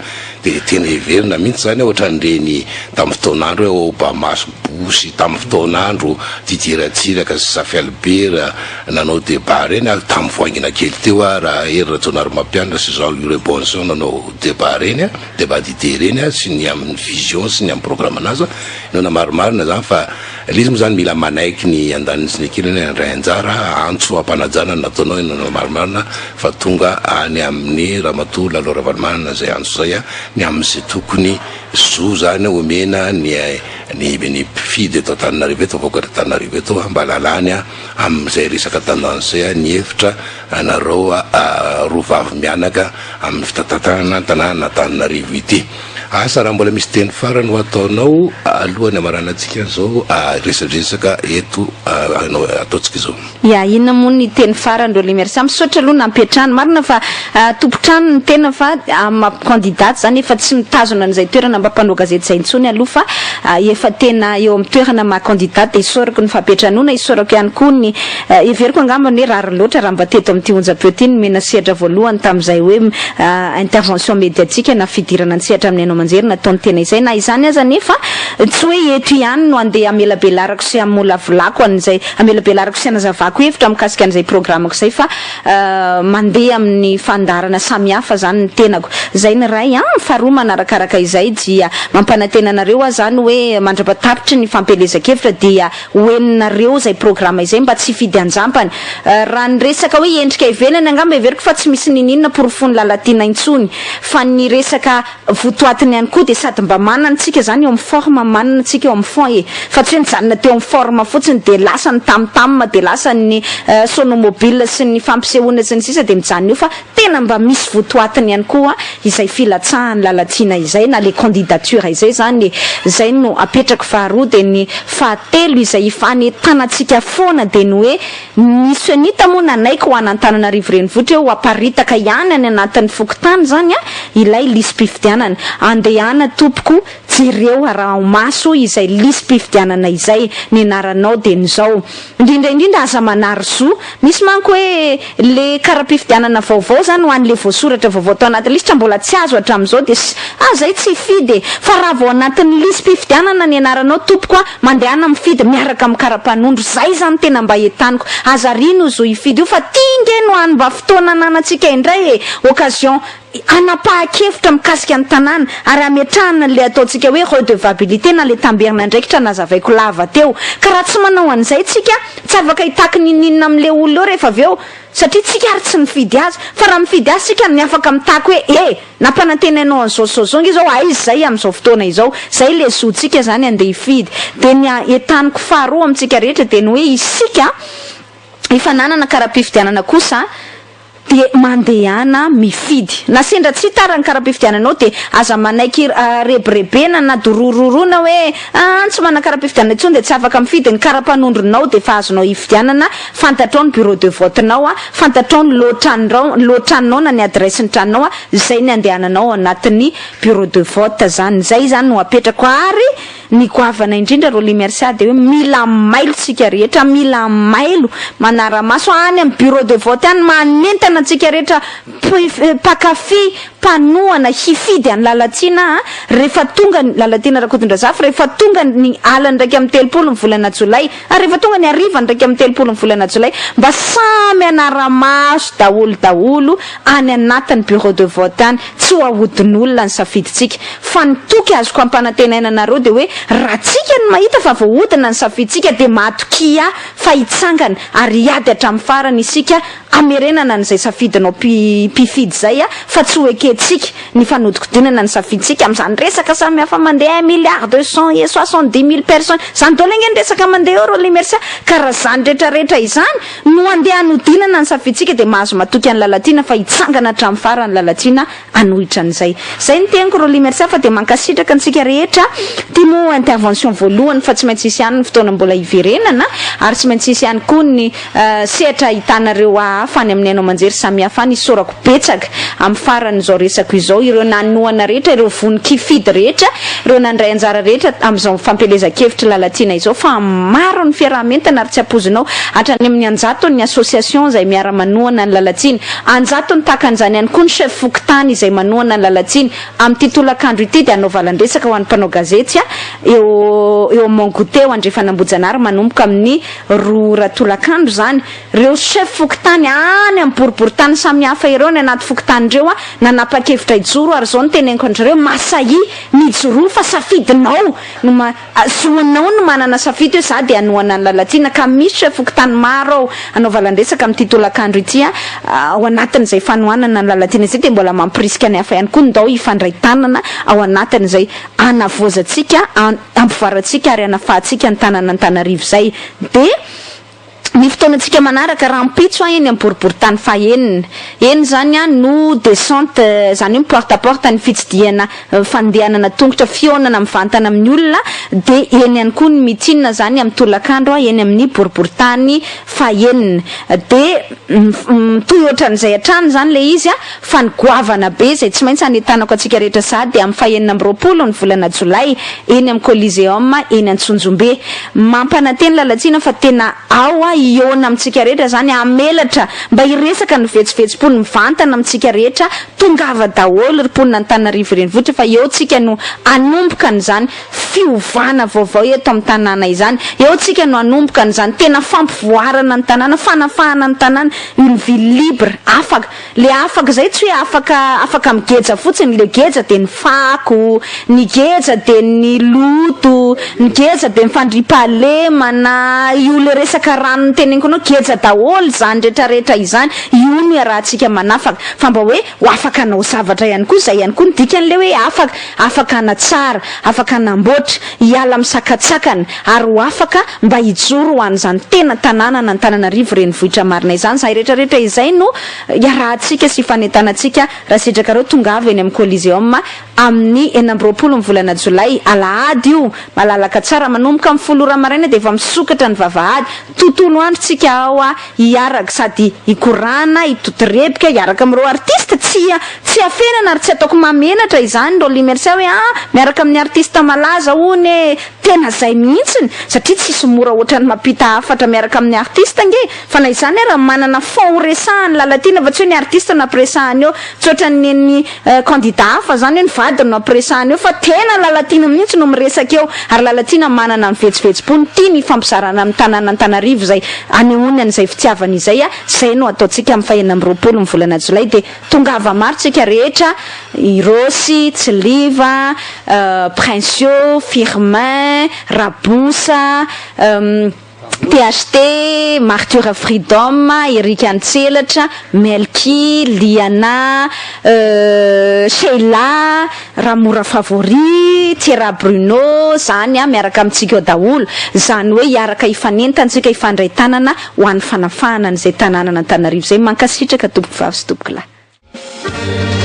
Dia tena heverina mihitsy izany ohatran'ireny tamin'ny fotoan'andro hoe Obama sy Bush tamin'ny fotoan'andro Didier Ratsiraka sy Zafy Albert nanao débat ireny ary tamin'ny vao haingana kely teo ary Hery Rajaonarimampianina sy Jean Louis Rebonson nanao débat ireny, débat d'idées ireny sy ny amin'ny vision sy ny amin'ny programme-n'asa. Inoana marimarina izany fa Ilay izy moa izany mila manaiky ny andaniny sy ny ankilany handray anjara, antso ampanajana no nataonao ianao marimarina fa tonga any amin'ny Ramatoa Lalao Ravalomanana izay antso izay ny amin'izay tokony zo izany omena ny ny ny mpifidy eto Antananarivo eto, vahoaka eto Antananarivo eto mba lalàny amin'izay resaka tendance izay ny hevitra anareo roa vavy mianaka amin'ny fitantanana tanànan'Antananarivo ity. Asa raha mbola misy teny farany ho ataonao alohan'ny hamaranantsika an'izao resadresaka eto ataontsika izao. Ya, inona moa ny teny farany Rolly Mercia? Misaotra aloha nampiantrano. Marina fa tompon-trano ny tena fa amin'ny maha candidate izany efa tsy mitazona an'izay toerana mba mpanao gazety izay intsony aloha fa efa tena eo amin'ny toerana maha candidate dia isaorako ny fampiantranoana, isaorako ihany koa ny Heveriko angamba ny hoe rariny loatra raha mba teto amin'ity onjam-peo ity nomena sehatra voalohany tamin'izay hoe intervention médiatique na fidirana an-tsehatra amin'ny haino aman-jery nataon'ny tena izay. Na izany aza anefa tsy hoe eto ihany no andeha hamelabelarako sy hamolavolako an'izay, hamelabelarako sy hanazavako hevitra mikasika an'izay programako izay fa mandeha amin'ny fandaharana samihafa izany ny tenako. Izay ny iray an. Faharoa manarakaraka izay dia mampanantena anareo aho izany hoe mandra-patapitry ny fampielezan-kevitra dia Ho henonareo izay programa izay mba tsy hifidy anjampany. Raha ny resaka hoe endrika ivelany angamba heveriko fa tsy misy niniana porofoin'i Lalatiana intsony. Fa ny resaka votoatiny ihany koa dia sady mba manana tsika izany eo amin'ny forme manana tsika eo amin'ny fond e. Fa tsy hoe nijanona teo amin'ny forme fotsiny dia lasa ny tam tam dia lasa ny sonomobile sy ny fampisehoana sy ny sisa dia mijanona eo fa. tena mba misy votoatiny ihany koa izay filatsahan'i Lalatiana izay na le candidature izay zany e! Zay no apetrako faharoa de ny fahatelo izay ifanentanantsika foana de ny hoe ny cenit moa nanaiky ho an'Antananarivo renivohitra hoe ho aparitaka ihany any anatin'ny fokontany zany a ilay lisi-pifidianana. Andehana tompoko jereo araho maso izay lisi-pifidianana izay, ny anaranao dia ny zao. Indrindra indrindra aza manary zo. Misy manko hoe le kara-pifidianana vaovao zany ho an'le voasoratra vaovao tao anaty lisitra mbola tsy azo hatramin'izao dia ah zay tsy hifidy e! Fa raha vao anatin'ny lisi-pifidianana ny anaranao tompoko a, mandehana mifidy miaraka amin'ny kara-panondro. Zay zany tena mba entaniko. Aza ariana io zo hifidy io fa ty nge no hany mba fotoana ananantsika indray e! Occasion hanapahan-kevitra mikasika ny tanàna ary hametrahana an'ilay ataontsika hoe redevabilité na ilay tamberin'andraikitra nazavaiko lava teo. Ka raha tsy manao an'izay tsika, tsy afaka hitaky n'inon'inona amin'ilay olona eo rehefa avy eo, satria tsika ary tsy nifidy azy. Fa raha mifidy azy tsika no afaka mitaky hoe e! nampanantenainao an'izao sy izao izao ange izao, aiza izay amin'izao fotoana izao? Izay ilay zontsika izany handeha hifidy. Dia ny entaniko faharoa amintsika rehetra dia ny hoe isika efa nanana kara-pifidianana kosa, Dia mandehana mifidy. Na sendra tsy hita ary ny kara-pifidiananao dia aza manaiky rebirebena na dorororoina hoe aa tsy manana kara-pifidianana intsony dia tsy afaka mifidy, ny kara-panondronao dia efa azonao hifidianana, fantatrao ny bureau de vote-nao, fantatrao ny lot-tranonao lot-tranonao na ny adresse-n'ny tranonao, izay ny andehananao ao anatin'ny bureau de vote zany. Izay izany no apetrako ary Ny goavana indrindra Rolly Mercia dia hoe mila mailo tsika rehetra, mila mailo manara-maso any amin'ny bureau de vote any, manentana antsika rehetra mpankafy, mpanohana hifidy an'i Lalatiana a, rehefa tonga ny, Lalatiana Rakotondrazafy, rehefa tonga ny alin'ny 31 ny volana jolay, ary rehefa tonga ny harivan'ny 31 ny volana jolay, mba samy hanara-maso daholo daholo any anatin'ny bureau de vote any, Tsy ho ahodin'olona ny safidintsika. Fa ny toky azoko ampanantenaina anareo dia hoe raha tsika no mahita fa voahodina ny safidintsika dia matokia fa hitsangana ary hiady hatramin'ny farany isika hamerenana an'izay safidinao mpifidy izay fa tsy ho ekentsika ny fanodikodinana ny safidintsika amin'izany resaka samihafa mandeha un milliard deux cent et soixante dix mille personnes izany daholo ange ny resaka mandeha eo Rolly Mercia ka raha izany retraretra izany No andeha hanodinana ny safidintsika dia mahazo matoky an'i Lalatiana fa hitsangana hatramin'ny farany Lalatiana hanohitra an'izay. Izay ny teniko Rolly Mercia fa dia mankasitraka antsika rehetra. Ity moa intervention voalohany fa tsy maintsy hisy ihany ny fotoana mbola hiverenana ary tsy maintsy hisy ihany koa ny sehatra ahitanareo hafa any amin'ny haino aman-jery samihafa any. Isaorako betsaka amin'ny faran'izao resako izao ireo nanohana rehetra, ireo vonon-kifidy rehetra, ireo nandray anjara rehetra amin'izao fampielezan-kevitr'i Lalatiana izao fa maro ny fiaraha-mientana ary tsy ampoizinao hatrany amin'ny anjatony ny association izay miara-manohana an'i Lalatiana, anjatony tahaka an'izany ihany koa ny chef fokontany izay manohana an'i Lalatiana. Amin'ity tolakandro ity dia hanao valan-dresaka ho an'ny mpanao gazety eo eo Mont Goûter eo Andrefan'Ambohijanahary manomboka amin'ny roa ora tolakandro izany. Ireo chef fokontany any amin'ny boriborintany samihafa ireo any anaty fokontany ireo nanapa-kevitra hijoro ary izao no teneniko an-dry zareo, masahia, mijoroa fa safidinao no ma, zonao ny manana safidy hoe za dia hanohana an'i Lalatiana ka misy chef fokontany maro ao hanao valan-dresaka amin'ity tolakandro ity ao anatin'izay fanohanana an'i Lalatiana izay dia mbola mampirisika ny hafa ihany koa ndao hifandray tanana ao anatin'izay hanavaozantsika, hampivoarantsika ary hanafahantsika ny tanàn'Antanarivo izay dia Ny fotoanantsika manaraka rahampitso an eny amin'ny boriborintany fahenina. Eny izany an no descente, izany hoe ny porte à porte, ny fitsidihana fandehanana tongotra, fihaonana mivantana amin'ny olona, dia eny ihany koa ny meeting izany amin'ny tolakandro eny amin'ny boriborintany fahenina. Dia mitohy ohatran'izay hatrany izany ilay izy an, fa ny goavana be izay tsy maintsy hanentanako antsika rehetra sahady dia amin'ny fahenina amby roapolo ny volana jolay eny amin'ny Coliseum eny Antsonjombe. Mampanantena Lalatiana fa tena ao aho hihaona amintsika rehetra zany hamelatra mba hiresaka ny vetsovetsom-pony mivantana amintsika rehetra, tongava daholo ry mponina Antananarivo renivohitra fa eo tsika no hanomboka an'izany fiovana vaovao eto amin'ny tanàna izany, eo tsika no hanomboka an'izany tena fampivoarana ny tanàna, fanafahana ny tanàna, une ville libre, afaka. Le afaka zay tsy hoe afaka afaka migeja fotsiny, le geja de ny fako, ny geja de ny loto, ny geja de ny fandriampahalemana, io le resaka rano. no teneniko anao, geja daholo izany rehetra rehetra izany, io no iarahantsika manafaka, fa mba hoe ho afaka hanao zavatra ihany koa, izay ihany koa no dikan'ilay hoe afaka, afaka hanatsara, afaka hanamboatra, hiala amin'ny sakantsakana, ary ho afaka mba hijoro ho an'izany tena tanànan'Antananarivo renivohitra marina izany, izay rehetra rehetra izay no iarahantsika sy ifanentanantsika raha sitrakareo tongava eny amin'ny Coliseum amin'ny 26 ny volana jolay, alahady io, malalaka tsara, manomboka amin'ny folo ora maraina dia efa misokatra ny vavahady, tontolo andro tsika ao hiaraka sady hikorana, hitotorebika, hiaraka amin'ireo artiste, tsy tsy afenana ary tsy ataoko mahamenatra izany Rolly Mercia hoe ah miaraka amin'ny artiste malaza hono e, tena zay mihitsiny satria tsisy mora ohatran'ny mampita hafatra miaraka amin'ny artiste ange fa na izany ara manana fond ho resahany Lalatiana fa tsy hoe ny artiste no ampiresahany eo, tsy ohatran'ny nen'ny Candidat hafa zany hoe ny vadiny no ampiresahana eo fa tena Lalatiana mihitsy no miresaka eo ary Lalatiana manana ny vetsovetsom-pony tiany hifampizarana amin'ny tanàna Antanarivo izay anehoany an'izay fitiavany izay a, izay no ataontsika amin'ny faha 26 ny volana jolay dia tongava maro tsika rehetra i Rossy, Tsiliva, Princio, Firmin, Raboussa, THT, Martyr Freedom, Eric Antselatra, Melky, Liana, Sheila, Ramora Favori, Thierra Bruno, zany an, miaraka amintsika ao daholo. Zany hoe hiaraka hifanentana tsika hifandray tanana ho an'ny fanafahana an'izay tanànan'Antananarivo izay. Mankasitraka tompoko vavy sy tompoko lahy.